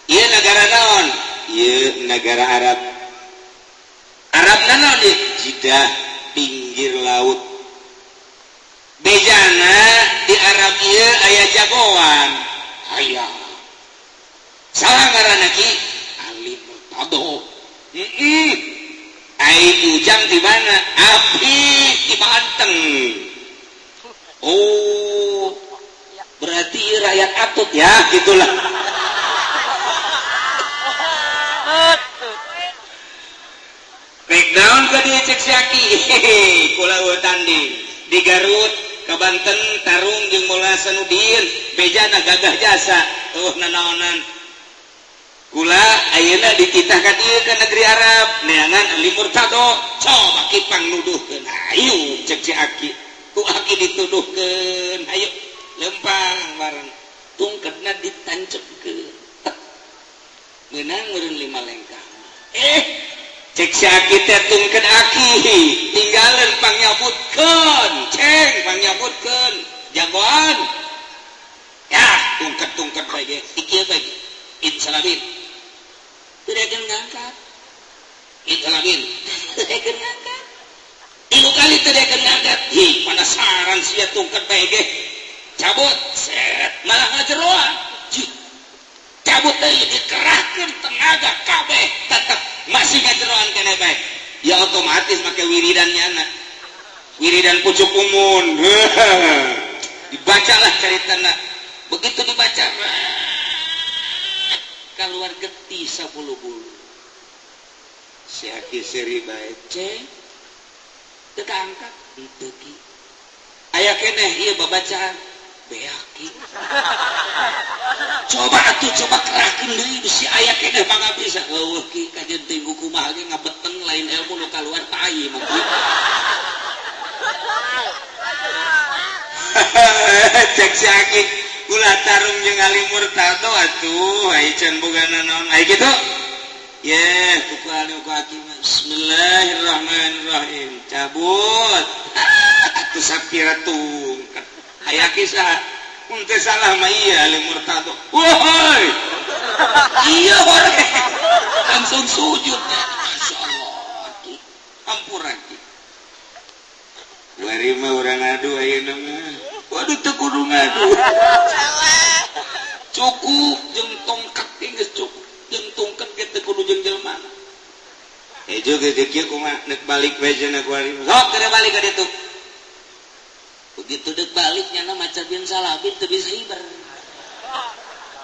ieu nagara naon? Ieu nagara Arab. Arab naon ieu? Jidah pinggir laut. Bejana di Arab ieu aya jagoan. Aya. Saha ngaranna ki? Ali Murtado. Heeh. Ai ujang di mana? Api di Banten. Oh, berarti rakyat atut ya, gitulah. Breakdown ke dia cek siaki, kula tanding di Garut, ke Banten, tarung jeung Maulana Hasanuddin, bejana gagah jasa, eueuh nanaonan. Kula ayeuna dititah ka dieu ka negeri Arab, neangan Ali Murtado, coba kipang nuduhkeun. Ayo cek si aki. Ku aki dituduhkeun, ayo lempang bareng tungketna ditancepkeun. Meunang meureun 5 lengkah. Cek si aki teh tungket aki, tinggalan pangyabutkeun, ceng pangyabutkeun, jagoan. Ya, tungket-tungket bae ge, ieu bae. Insalabin. Teu daekeun ngangkat. Insalabin. Teu daekeun ngangkat. 3 kali teu daekeun ngangkat. Hi, penasaran sia tungket bae ge. Cabut, set, malah ngajeroan. Cabut deui dikerahkeun tenaga kabeh tetep masih ngajeroan keneh bae. Ya otomatis make wiridan nyana. Wiridan pucuk umun. Dibacalah caritana. Begitu dibaca keluar getih sabulu-bulu. Si aki seri bae ceng teu kaangkat henteu ki. Aya keneh ieu babacaan. Beak ki. Coba atuh coba kerahkeun deui bisi aya keneh mangga bisa. Eueuh ki kajeun teuing kumaha ge ngabeteng lain ilmu nu kaluar tai mah ki. Cek si Aki ulah tarung jeung Ali Murtado atuh ai can boga nanaon ai kitu. Ye kuku Ali ku Aki bismillahirrahmanirrahim cabut. Atuh sapira tungkat. Aya kisah mun teu salah mah ieu Ali Murtado. Woi. Iya hore. Langsung sujud. Masyaallah Ki. Ampura Ki. Wari mah urang ngadu ayeuna mah. Waduh teu kudu ngadu. Cukup jeung tongkat geus cukup. Jeung tongkat ge teu kudu jeung jelema. Ejo geus kieu kumaha nek balik we cenah ku ari. Sok geura balik ka ditu. Begitu dek balik nyana maca bin salabin teu bisa hiber.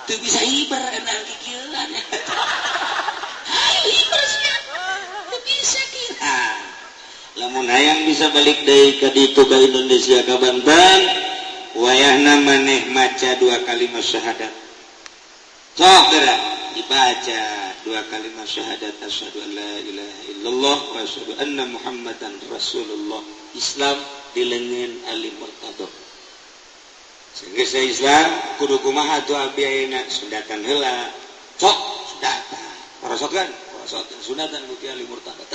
Teu bisa hiber enak kikieuan. Hayu hiber sia. Teu bisa kieu. Lamun hayang bisa balik deui ka ditu ka Indonesia ka Banten, wayahna maneh maca dua kalimat syahadat. Sok geura dibaca dua kalimat syahadat, asyhadu an la ilaha illallah wa asyhadu anna Muhammadan Rasulullah. Islam di leungeun Ali Murtado. Sehingga saya Islam kudu kumaha tuh abdi ayeuna sundatan heula. Sok sundatan. Parasotkan, parasotkan sundatan ku Ali Murtado.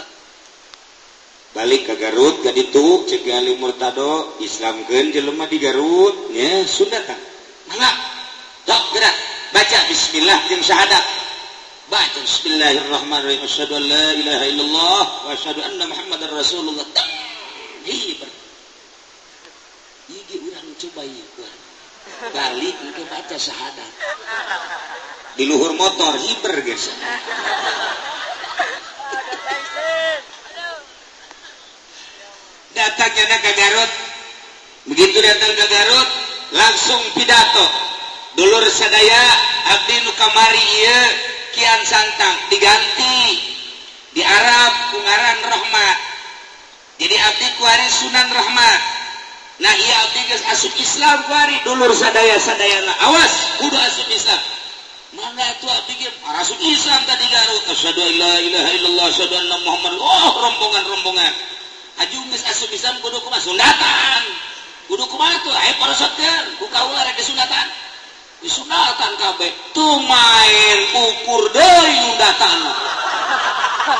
Balik ke Garut ka ditu cek Ali Murtado Islamkeun jelema di Garut nya sundatan. Mangga. Sok geura baca bismillah jeung syahadat. Baca bismillahirrahmanirrahim asyhadu an la ilaha illallah wa asyhadu anna Muhammadar Rasulullah. Hiber. Ieu urang coba ieu kuat. Balik engke baca syahadat. Di luhur motor hiber geus. Datangnya ke Garut. Begitu datang ke Garut, langsung pidato. Dulur sadaya abdi nu kamari ieu Kian Santang diganti di Arab ku ngaran Rahmat. Jadi abdi kuari Sunan Rahmat. Nah ieu abdi geus asup Islam kuari dulur sadaya sadayana. Awas kudu asup Islam. Mangga atuh abdi ge asup Islam tadi Garut. Asyhadu an la ilaha illallah asyhadu anna Muhammad. Oh rombongan-rombongan. Aju geus asup Islam kudu kumaha sundatan. Kudu kumaha tuh aya parosotkeun ku kaula rek disunatan. Disunatan kabeh. Tuh main ukur deui nyundatan.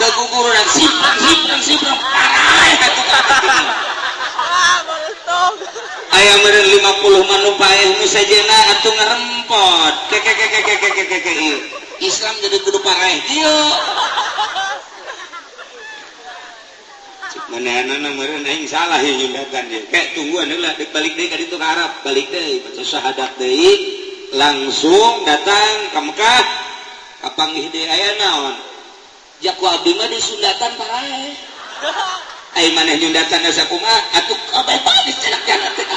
Teu gugurunan siprang siprang siprang paraeh atuh kabeh. Aya meureun 50 mah nu paeh nu sejenna atuh ngarempot. Ke ke ke ke ke ke ke. Islam jadi kudu paraeh dieu. Manehna meureun aing salah ieu nyundatan ieu. Kayak tungguan heula deuk balik deui ka ditu ka Arab, balik deui baca syahadat deui, langsung datang ka Mekah, kapanggih deui aya naon? Ja ku abdi mah disundatan paraeh. Ai maneh nyundatan sakumaha atuh kabeh bae dicenak-cenak teh.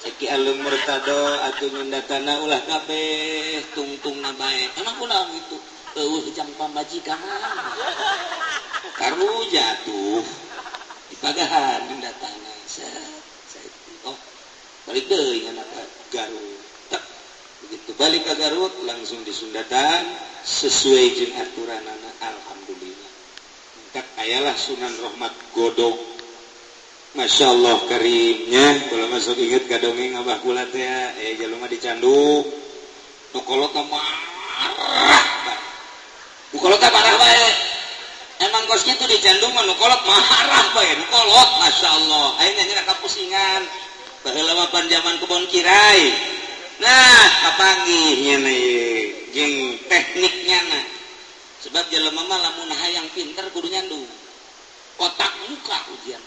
Cek Ki Alung Murtado atuh nyundatanna ulah kabeh tungtungna bae. Emang kunaon kitu? Eueuh jang pamajikan. Karu jatuh dipagahan nyundatanna. Set, set. Oh, balik deui ngana ka Garut. Tek. Begitu balik ke Garut langsung disundatan sesuai jeung aturanana alhamdulillah. Tak ayalah Sunan Rahmat Godong. Masya Allah karimnya. Kalau masuk inget ka dongeng abah kula teh jalma dicanduk. Nu kolot marah. Nu kolot marah bae. Emang kos kitu dicanduk mah nu kolot marah bae. Nu kolot Masya Allah. Ayeuna nya kapusingan. Baheula mah pan zaman kebon kirai. Nah, kapanggih nya jeung tekniknya na. Sebab jelema mah lamun hayang pinter kudu nyandu. Otak muka ujian.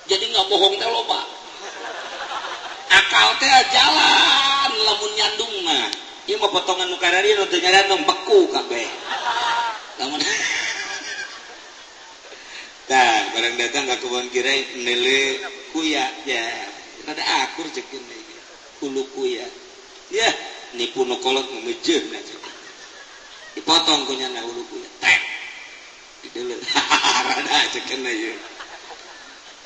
Jadi nggak bohong teh loba. Akal teh jalan lamun nyandung mah. Ieu mah potongan nu karari nu teu nyandung beku kabeh. Lamun tah barang datang ka kebon kirai neule kuya ya. Rada akur ceuk deui. Hulu kuya. Ya, nipu nu kolot memejeuna ceuk. Dipotong ku nyana hulu kuya. Tek. Dideuleu. Rada ceuk ieu.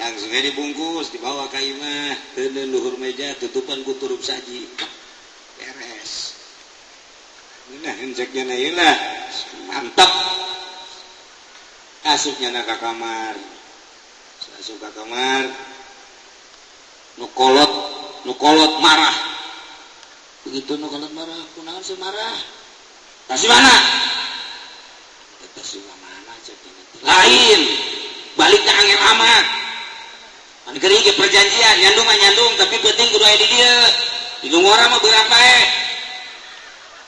Langsungnya dibungkus, dibawa ka imah, teu luhur meja, tutupan ku turup saji. Beres. Nah, ceknya na ieu lah. Mantap. Asupnya na ka kamar. Asup ka kamar. Nu kolot marah. Begitu nu kolot marah, kunaon sih marah? Tasih mana? Tasih mana ceknya. Lain. Balik ke angel amat. Kan gering ge perjanjian, nyandung mah nyandung, tapi penting kudu aya di dieu. Di ngora mah berapa eh?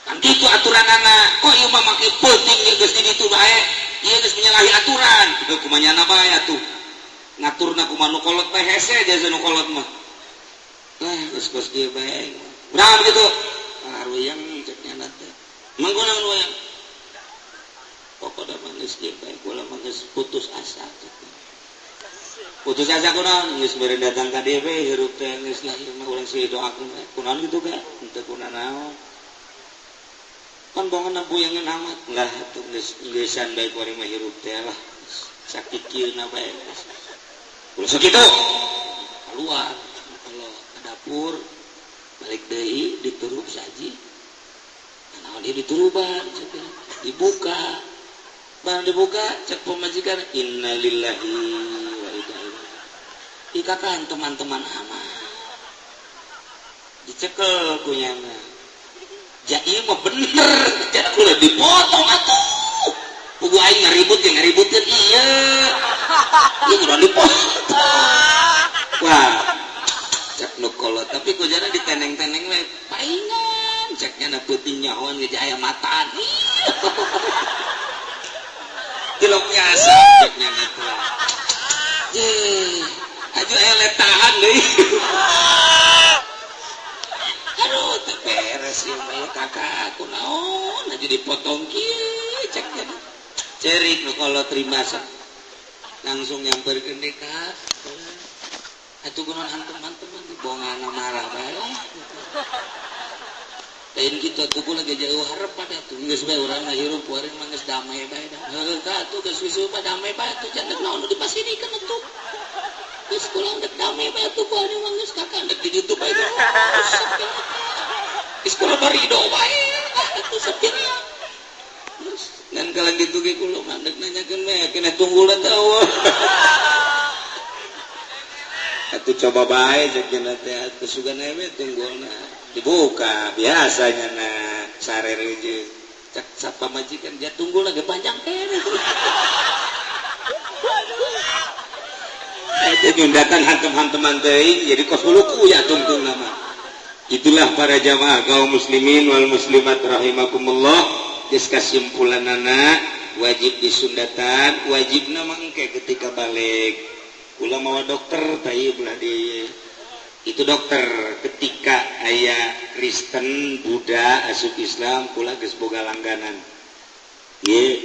Kan gitu aturan anak. Kok ieu mah make peuting ge geus di ditu bae? Ieu geus menyalahi aturan. Kudu kumaha nyana bae atuh. Ngaturna kumaha nu kolot bae hese jasa nu kolot mah. Lah, geus kos kieu bae. Urang begitu. Ah, ruyang cek nyana teh. Emang kunaon ruyang? Pokokna mah geus kieu bae, kula mah geus putus asa. Putus asa kunaon? Geus beureun datang ka dieu we hirup teh geus lah ieu mah urang sih doakeun we. Kunaon kitu ga? Henteu kunanaon. Kan bongan buyangan amat lah atuh geus geusan bae kuari mah hirup teh lah. Sakit kieu na bae. Ulah sakitu. Keluar kalau ke dapur balik deui diturup saji. Naon ieu dituruban dibuka. Barang dibuka cek pemajikan innalillahi wa inna ilaihi. Ikakan teman-teman amat. Dicekel kunyana. Ja ieu mah bener, ja kula dipotong atuh. Pugu aing ngaributkeun ngaributkeun ieu. Ieu kudu dipotong. Wah, cek nu kolot tapi kujana diteneng-teneng we paingan ceknya na peuting nyahoan ge aya mataan. Tilok biasa ceknya na teh. Ye, aju aya tahan deui. Aduh, teu beres ieu mah kakak kunaon aju dipotong kieu ceknya. Cerik nu kolot terima langsung nyamperkeun deui ka. Atuh kunaon hantem-hanteman dibongana marah bae lah. Lain kitu atuh kula ge jauh harep pada atuh geus bae urang mah hirup kuari mah geus damai bae dah. Heuh ka atuh geus wisuh mah damai bae atuh jangan naon nu dipasirikeun atuh. Geus kula dek damai bae atuh kuari mah geus kakak dek di ditu bae terus. Geus kula barido bae atuh sapirnya. Terus dan kalau gitu ge kula mah dek nanyakeun bae kena tunggulna teh eueuh. Atuh coba bae cek cenah teh atuh sugan we tunggulna. Dibuka biasanya na sare reje cek sapa majikan dia tunggul lagi panjang kene. Itu nyundatan hantem-hanteman teuing jadi kos huluku ya tungtung nama. Itulah para jamaah kaum muslimin wal muslimat rahimakumullah. Geus kasimpulanana wajib disundatan, wajibna mah engke ketika balik. Kula mawa dokter tah belah di itu dokter ketika aya Kristen Buddha asup Islam kula geus boga langganan. Ye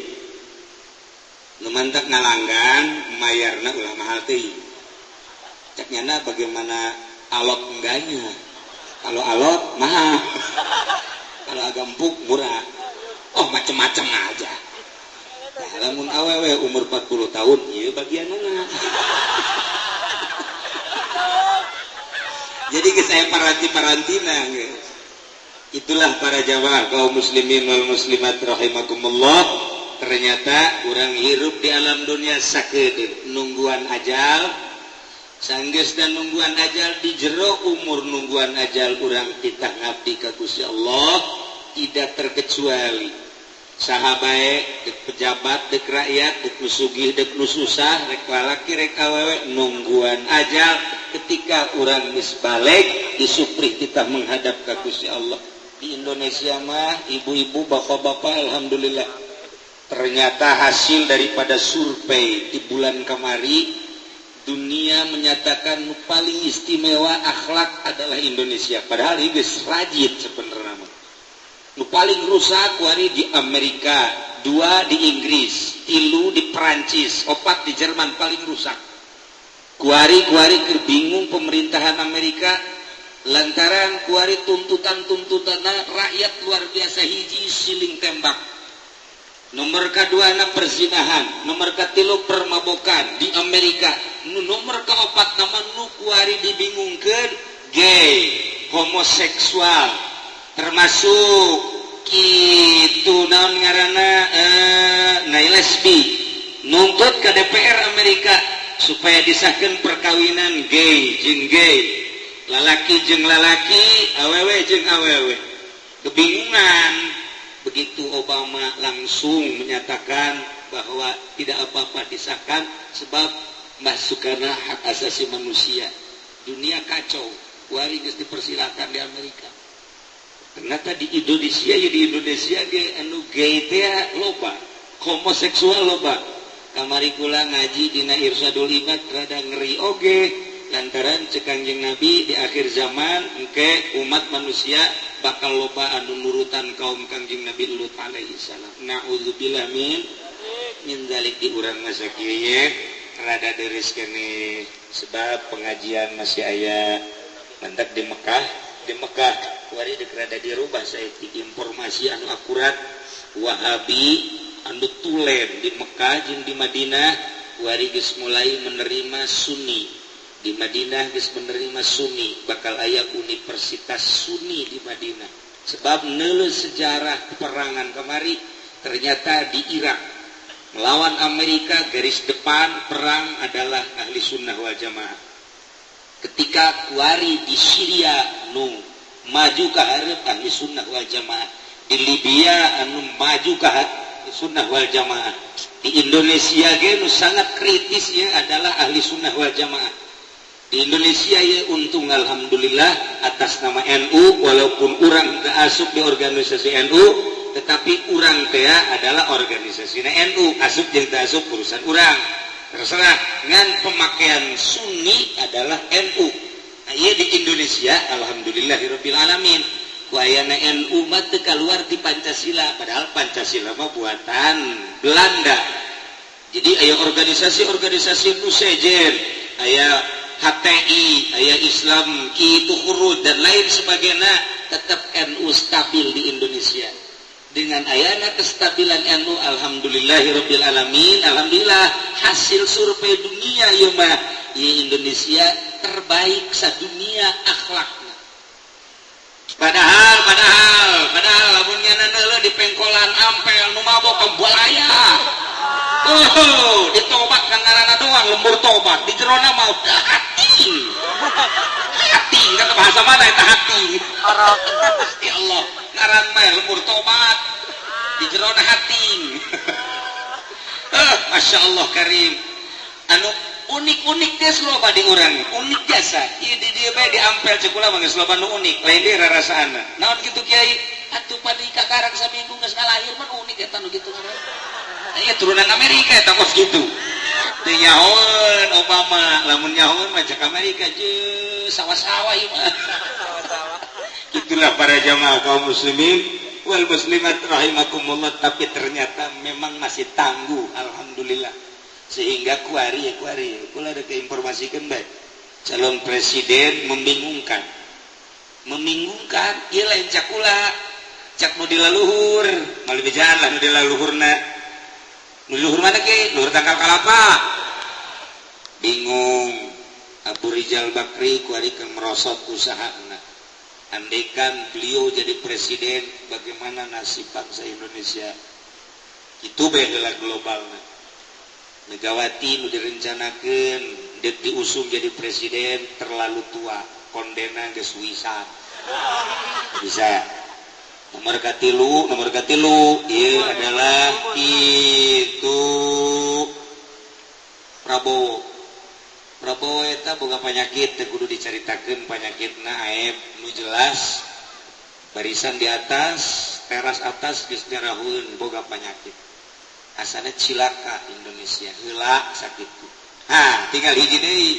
nu mantak ngalanggan mayarna ulah mahal teuing. Cek nyana bagaimana alot enggaknya. Kalau alot mahal. Kalau agak empuk murah. Oh macem-macem aja. Nah, lamun awewe umur 40 tahun ieu bagianana. Jadi ke saya paranti-parantina guys. Itulah para jamaah kaum muslimin wal muslimat rahimakumullah. Ternyata urang hirup di alam dunia sakedeung nungguan ajal. Sanggeus dan nungguan ajal di jero umur nungguan ajal urang titah ngabdi ka Gusti Allah tidak terkecuali. Saha bae dek pejabat dek rakyat dek nu sugih dek nu susah rek lalaki rek awewe nungguan ajal ketika urang geus balik disuprih kita menghadap ka Gusti Allah. Di Indonesia mah ibu-ibu bapak-bapak alhamdulillah ternyata hasil daripada survei di bulan kamari dunia menyatakan nu paling istimewa akhlak adalah Indonesia padahal ieu geus rajin sebenarnya mah. Nu paling rusak wari di Amerika, 2 di Inggris, 3 di Perancis, 4 di Jerman paling rusak. Kuari-kuari keur bingung pemerintahan Amerika lantaran kuari tuntutan-tuntutanna rakyat luar biasa hiji siling tembak. Nomor kedua na perzinahan, nomor katilu permabokan di Amerika, nu nomor keopat nama nu kuari dibingungkeun gay, homoseksual, termasuk kitu naon ngaranna nah lesbi, nuntut ke DPR Amerika supaya disahkan perkawinan gay jeung gay, lalaki jeung lalaki, awewe jeung awewe. Kebingungan. Begitu Obama langsung menyatakan bahwa tidak apa-apa disahkan sebab masukana hak asasi manusia. Dunia kacau. Kuari geus dipersilakan di Amerika. Ternyata di Indonesia ya, di Indonesia ge anu gay teh loba, homoseksual loba. Kamari kula ngaji dina Irsyadul Ibad rada ngeri oge lantaran cek Kangjeng Nabi di akhir zaman engke umat manusia bakal loba anu nurutan kaum Kangjeng Nabi Lut alaihi salam. Na'udzubillah min dzalik. Di urang masa kieu ye rada deris keneh sebab pengajian masih aya mantak di Mekah. Di Mekah kuari deuk rada dirubah saeutik informasi anu akurat. Wahabi anu tulen di Mekah jeung di Madinah kuari geus mulai menerima Sunni. Di Madinah geus menerima Sunni, bakal aya universitas Sunni di Madinah. Sebab neuleuh sejarah peperangan kemari, ternyata di Irak melawan Amerika garis depan perang adalah Ahli Sunnah wal Jamaah. Ketika kuari di Syria nu maju ke hareup Ahli Sunnah wal Jamaah, di Libya anu maju ke Sunnah wal Jamaah, di Indonesia ge nu sangat kritis ya adalah Ahli Sunnah wal Jamaah. Di Indonesia ya untung alhamdulillah atas nama NU, walaupun urang teu asup di organisasi NU, tetapi urang teh adalah organisasi NU, asup jeung teu asup urusan urang terserah, ngan pemakaian Sunni adalah NU. Nah, iya di Indonesia alhamdulillahirabbil alamin ku ayana NU mah teu kaluar di Pancasila, padahal Pancasila mah buatan Belanda. Jadi aya organisasi-organisasi nu sejen, aya HTI, aya Islam kitu Khurud dan lain sebagainya, tetap NU stabil di Indonesia. Dengan ayana kestabilan NU, alhamdulillahirabbil alamin, alhamdulillah hasil survei dunia ieu mah ieu Indonesia terbaik sadunia akhlakna. Padahal lamun nyana neuleuh di pengkolan Ampel nu mabok balaya. Oh, ditobat kan ngaranna doang lembur tobat, di jerona mah hati. Hati, kata bahasa mana eta hati? Orok. Ya Allah, ngaran mah lembur tobat. Di jerona hati. Masya Allah karim. Anu unik-unik teh loba di urang, unik jasa. Ieu di dieu bae di Ampel cek kula mah geus loba nu unik, lain deui rarasaanna. Naon kitu Kiai? Atuh padi kakarang saminggu geus ngalahir mah unik eta nu kitu ngaran. Iya turunan Amerika eta kos gitu. Teu nyahoeun Obama, lamun nyahoeun mah cek Amerika je sawah-sawah ieu mah. Sawah-sawah. Itulah para jamaah kaum muslimin wal muslimat rahimakumullah, tapi ternyata memang masih tangguh alhamdulillah. Sehingga kuari ya kuari, kula ada keinformasikan baik. Calon presiden membingungkan. Membingungkan, ieu lain cak kula. Cak nu di laluhur, moal bejaan lah nu di laluhurna. Nu luhur mana ke? Luhur tangkal kalapa. Bingung. Abu Rizal Bakri kuari keur merosot usahana. Andaikan beliau jadi presiden, bagaimana nasib bangsa Indonesia? Itu bae heula globalna. Megawati nu direncanakeun deuk diusung jadi presiden terlalu tua, kondena geus wisan. Bisa. Nomor katilu ieu adalah itu Prabowo. Prabowo eta boga penyakit teu kudu dicaritakeun penyakitna, aib nu jelas barisan di atas teras atas geus nyarahueun boga penyakit. Asana cilaka Indonesia heula sakitu. Ha, tinggal hiji deui.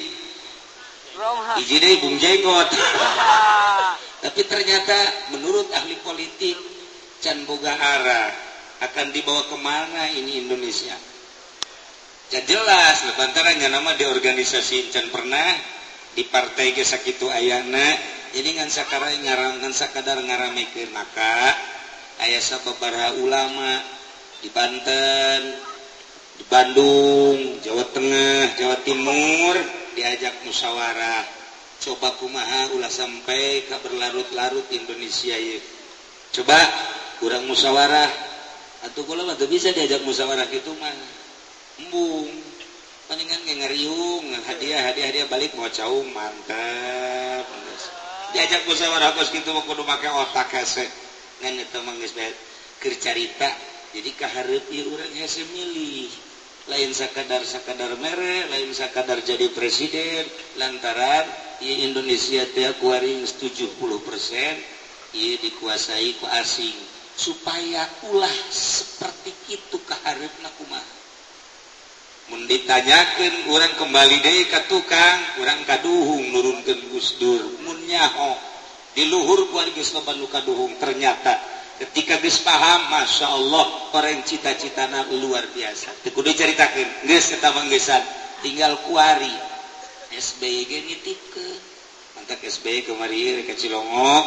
Roma. Hiji deui Bung Jenggot. Tapi ternyata menurut ahli politik can boga arah akan dibawa kemana ini Indonesia. Can jelas lantaran nama di organisasi can pernah di partai ge sakitu ayana, jadi ngan sakadar ngaram ngan sakadar ngaramekeun. Maka aya sababaraha ulama Di Banten, di Bandung, Jawa Tengah, Jawa Timur diajak musyawarah. Coba kumaha ulah sampai ka berlarut-larut Indonesia ieu. Coba kurang musyawarah atuh kula mah teu bisa diajak musyawarah kitu mah. Embung. Palingan ge ngariung, hadiah hadiah balik mau caung mantap. Diajak musyawarah kos kitu mah kudu make otak hese. Ngan eta mah geus bae keur carita. Jadi kahareup ieu urang hese milih. Lain sakadar mere, lain sakadar jadi presiden lantaran ieu Indonesia teh kuari 70% ieu dikuasai ku asing. Supaya ulah seperti kitu kahareupna kumaha. Mun ditanyakeun urang kembali deui ka tukang, urang kaduhung nurunkeun Gus Dur. Mun nyaho di luhur kuari geus loba nu kaduhung ternyata ketika geus paham, Masya Allah, orang cita-citana luar biasa. Teu kudu dicaritakeun, geus eta mah geusan, tinggal kuari. SBY ge nitipkeun. Mantak SBY kamari ka Cilongok.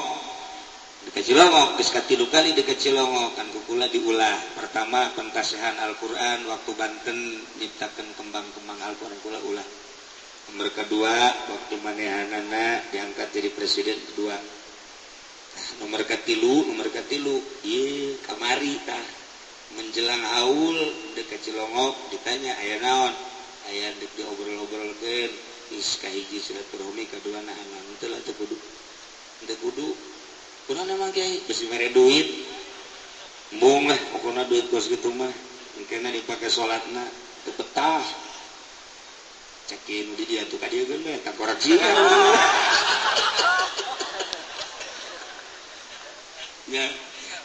Di Cilongok geus katilu kali di Cilongok kan kukula diulah. Pertama pentasehan Al-Qur'an waktu Banten nyiptakeun kembang-kembang Al-Qur'an kula ulah. Nomor kedua waktu manehanana diangkat jadi presiden kedua. Nomor katilu ieu kamari tah menjelang haul dekat Cilongok ditanya aya naon, aya deuk diobrol-obrolkeun geus kahiji silaturahmi kadua nahan teu lah teu kudu teu kudu kunaon emang kiai besi mere duit embung lah pokona duit kos kitu mah engkena dipake salatna teu betah cekin di dia tuh ka dieu geun we takorak jiwa. Ya,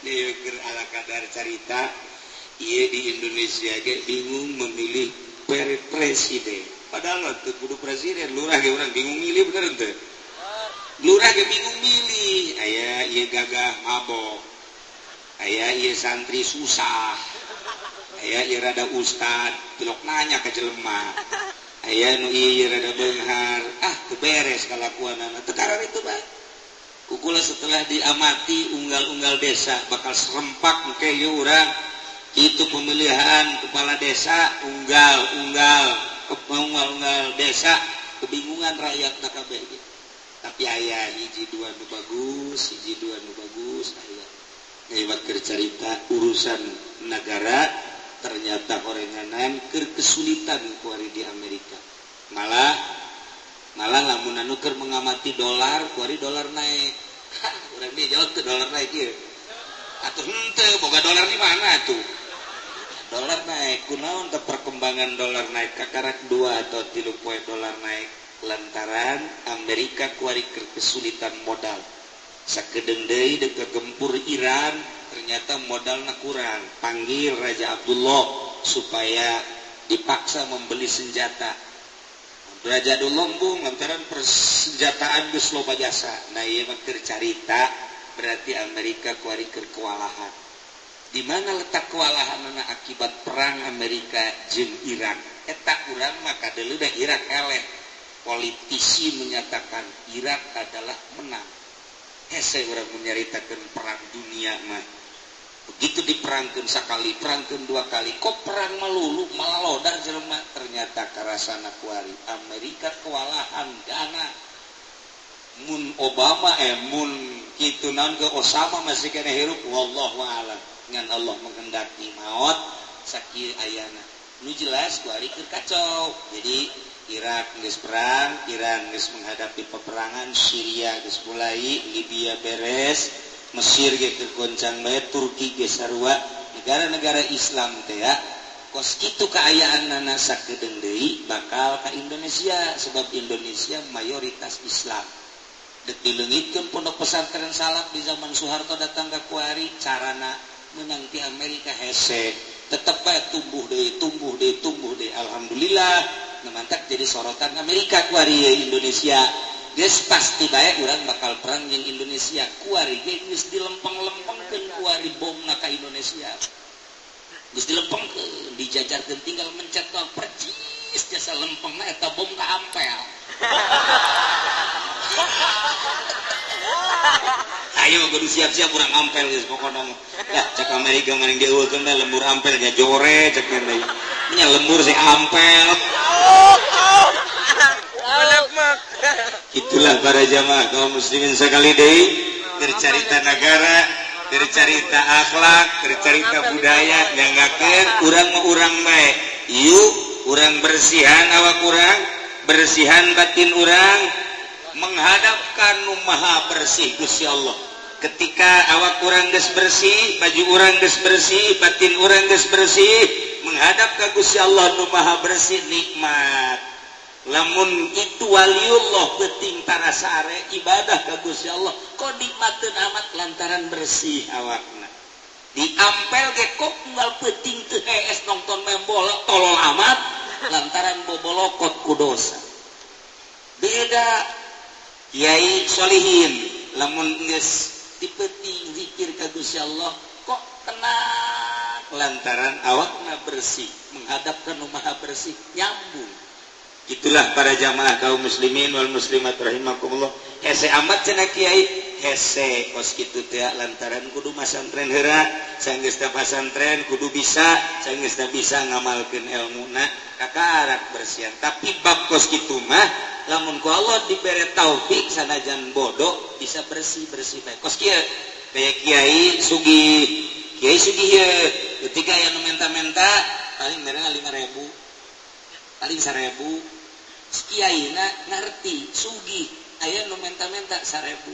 keur ala kadar carita ieu di Indonesia ge bingung memilih presiden. Padahal teu kudu presiden, lurah ge urang bingung milih bener henteu? Lurah ge bingung milih. Aya ieu gagah mabok. Aya ieu santri susah. Aya ieu rada ustad, tilok nanya ka jelema. Aya nu ieu rada beunghar, ah teu beres kalakuanana. Teu karar itu bae. Kukula setelah diamati unggal-unggal desa bakal serempak engke ieu urang itu pemilihan kepala desa unggal-unggal desa kebingungan rakyat kabeh. Tapi aya hiji dua nu bagus, hiji dua nu bagus aya. Hebat keur carita urusan negara ternyata horenganan keur kesulitan kuari di Amerika. Malah lamun anu keur mengamati dolar, kuari dolar naik. Urang dia jawab tuh dolar naik ieu. Atuh henteu boga dolar di mana tuh? Dolar naik, kunaon teh perkembangan dolar naik kakarak 2 atau 3 poe dolar naik lantaran Amerika kuari keur kesulitan modal. Sakedeung deui deuk gempur Iran, ternyata modalna kurang. Panggil Raja Abdullah supaya dipaksa membeli senjata. Raja Abdullah lantaran persenjataan geus loba jasa. Nah ieu mah keur carita berarti Amerika kuari keur kewalahan. Di mana letak kewalahanana akibat perang Amerika jeung Irak? Eta urang mah kadeuleu da Irak eleh. Politisi menyatakan Irak adalah menang. Hese urang menyaritakeun perang dunia mah. Begitu diperangkeun sakali, perangkeun dua kali, kok perang melulu malah lodar jelema. Ternyata karasana kuari Amerika kewalahan dana. Mun Obama mun kitu naon ke Osama masih kena hirup wallahu alam. Ngan Allah menghendaki maot sakieu ayana. Nu jelas kuari keur kacau. Jadi Irak geus perang, Iran geus menghadapi peperangan, Syria geus mulai, Libya beres, Mesir ge keur goncang bae, Turki ge sarua, negara-negara Islam teh ya. Kos kitu kaayaanana sakedeung deui bakal ka Indonesia sebab Indonesia mayoritas Islam. Dek dileungitkeun pondok pesantren salaf di zaman Soeharto datang ka kuari carana menang ti Amerika hese. Tetep bae tumbuh deui, tumbuh deui, tumbuh deui. Alhamdulillah mantak jadi sorotan Amerika kuari Indonesia. Geus pasti bae urang bakal perang jeung Indonesia. Kuari ge geus dilempeng-lempengkeun kuari bomna ka Indonesia. Geus dilempengkeun, dijajarkeun tinggal mencet doang percis jasa lempengna eta bom ka ampel. Ieu mah kudu siap-siap urang ampel geus pokona mah. Dah cek Amerika maning dieuwekeun da lembur ampel nya jore cek teh. Nya lembur si ampel. Itulah para jamaah kaum muslimin sekali deui bercerita negara, bercerita akhlak, bercerita budaya nyanggakeun urang mah urang bae. Yuk urang bersihan awak urang, bersihan batin urang, menghadapkan nu maha bersih Gusti Allah. Ketika awak urang geus bersih, baju urang geus bersih, batin urang geus bersih, menghadap ka Gusti Allah nu maha bersih nikmat. Lamun itu waliullah penting tarasare ibadah ka Gusti Allah kok nikmateun amat lantaran bersih awakna. Diampel ge kok unggal peuting teu hees nonton main bola tolol amat lantaran bobolokot ku dosa. Beda Kiai Solihin lamun geus dipeuting zikir ka Gusti Allah kok tenang lantaran awakna bersih menghadap ka nu maha bersih nyambung. Itulah para jamaah kaum muslimin wal muslimat rahimakumullah. Hese amat cenah kiai, hese kos kitu teh lantaran kudu masantren heura, sanggeus teh pasantren kudu bisa, sanggeus teh bisa ngamalkeun elmuna kakarak bersihan. Tapi bab kos kitu mah lamun ku Allah dibere taufik sanajan bodoh bisa bersih-bersih bae. Kos kieu kaya kiai sugih, kiai sugih ieu ketika aya nu menta-menta paling merena 5.000, paling 1.000. Kiaina ngerti sugih aya nu menta-menta 1.000.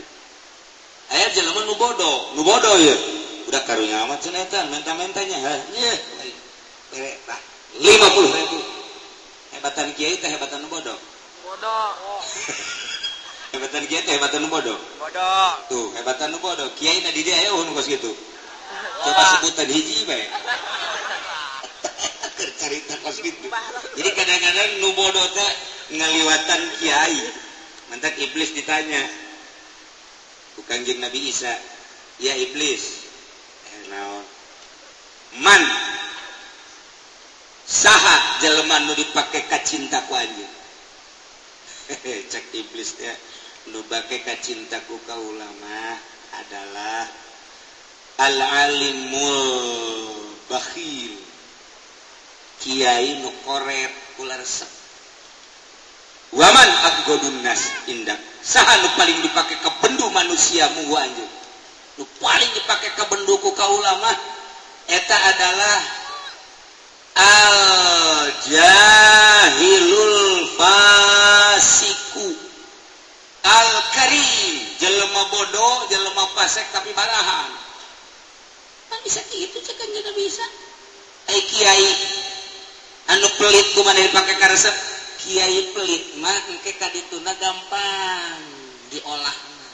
Aya jelema nu bodoh ye udah karunya amat cenah eta menta-mentanya heh ye bere tah 50.000. Hebatan kiai teh hebatan nu bodoh. Bodoh. Hebatan kiai teh hebatan nu bodoh. Bodoh. Tuh hebatan nu bodoh. Kiai na di dieu aya nu kos kitu. Coba sebutan hiji bae. Cerita kos kitu. Jadi kadang-kadang nu bodoh teh ngaliwatan kiai. Mantak iblis ditanya ku Kangjeng Nabi Isa, "Ya iblis, naon? Man saha jelema nu dipake kacinta ku anjeun?" Cek iblis teh, nu bake kacinta ku kaula mah adalah al-alimul bakhil. Kiai nu koret ulah resep. Waman abgodun nas indak. Saha nu paling dipake kabendu manusia munggu anjeun? Nu paling dipake kabendu ku kaula mah eta adalah al jahilul fasiku al karim, jelema bodoh, jelema fasik tapi barahan. Kan bisa kitu cek anjeunna bisa. Ai kiai anu pelit kumaha dipake karesep? Kiai pelit mah engke kadituna gampang diolahna.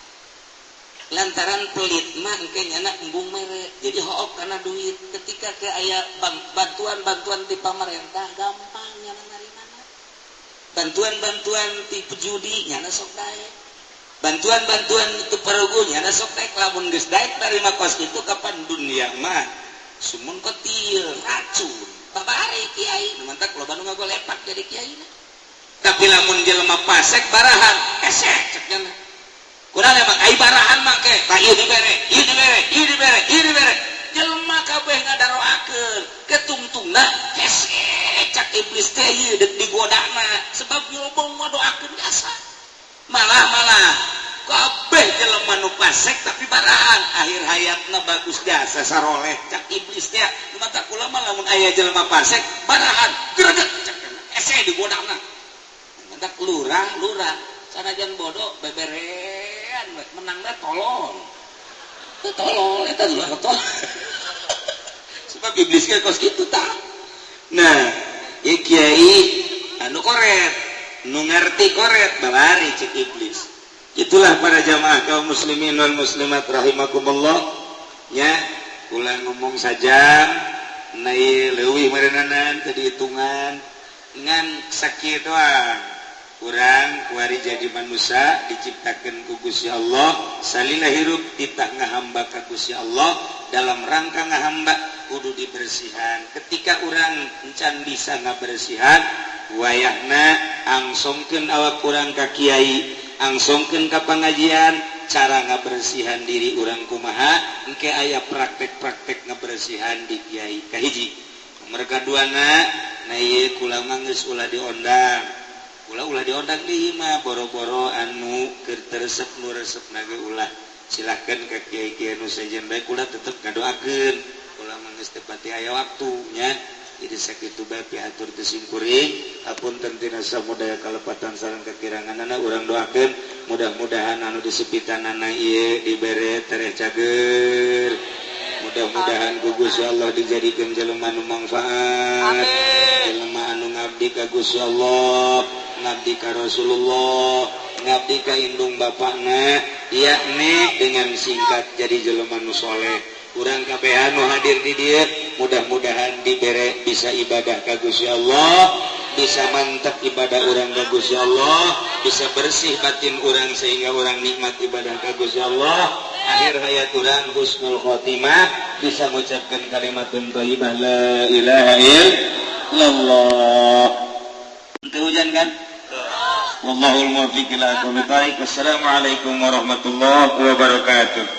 Lantaran pelit mah engke nyana embung mere. Jadi hook kana duit. Ketika ke aya bantuan-bantuan ti pamarentah gampang nyana narimana. Bantuan-bantuan ti judi nyana sok daek. Bantuan-bantuan itu perugu nyana sok daek. Lamun geus daek tarima kos kitu kapan dunia mah sumun kotil racun. Babari kiai nu mantak loba nu ngagolepak jadi kiai na. Tapi lamun jelema pasek barahan esek cek nyana. Kurang emang ai barahan mah ke tah ieu dibere, ieu dibere, ieu dibere, ieu dibere. Jelema kabeh ngadaroakeun, ketungtungna hese cak iblis teh ieu deuk digodana sebab ngomong ngadoakeun jasa. Malah-malah kabeh jelema nu pasek tapi barahan akhir hayatna bagus jasa saroleh cak iblis teh. Nu matak kula mah lamun aya jelema pasek barahan greget cak hese digodana. Mantak lurah-lurah sanajan bodoh beberean menangna tolol. Teu tolol eta lurah tolol. Sebab iblis ge kos kitu tah. Nah, ieu kiai anu koret, nu ngarti koret babari cek iblis. Itulah para jamaah kaum muslimin wal muslimat rahimakumullah. Nya, ulah ngomong saja na leuwih meureunana teu dihitungan ngan sakieu doang. Urang kuari jadi manusia diciptakeun ku Gusti Allah, salila hirup titah ngahamba ka Gusti Allah. Dalam rangka ngahamba kudu dibersihan. Ketika urang encan bisa ngabersihan, wayahna angsongkeun awak urang ka kiai, angsongkeun ka pangajian, Cara ngabersihan diri urang kumaha? Engke aya praktek-praktek ngabersihan di kiai. Kahiji, mereka duana, nah ieu kula mah geus ulah diondang, ulah ulah diondang di mah, boro-boro anu keur teu resep, nu resep ge ulah. Silahkan ke kiai-kiai nu sejen bae, kula tetep ngadoakeun. Kula mah geus teu pati aya waktunya, jadi sakitu bae pihatur teu simkuring. Hapunten tina samudaya kalepatan sareng kekiranganana. Urang doakeun mudah-mudahan anu disepitanana ieu dibere tereh cager, mudah-mudahan ku Gusti Allah dijadikeun jelema nu mangfaat, jelema anu ngabdi ka Gusti Allah, ngabdi ka Rasulullah, ngabdi ka indung bapakna, yakni dengan singkat jadi jelema nu soleh. Urang kabehan nu hadir di dieu mudah-mudahan dibere bisa ibadah ka Gusti Allah, bisa mantap ibadah urang ka Gusti Allah, bisa bersih batin urang sehingga urang nikmat ibadah ka Gusti Allah. Akhir hayat urang husnul khotimah, bisa mengucapkan kalimat thayyibah, la ilaha illallah. Teu hujan kan? Wallahul muwaffiq ila aqwamit thariq. Wassalamualaikum warahmatullahi wabarakatuh.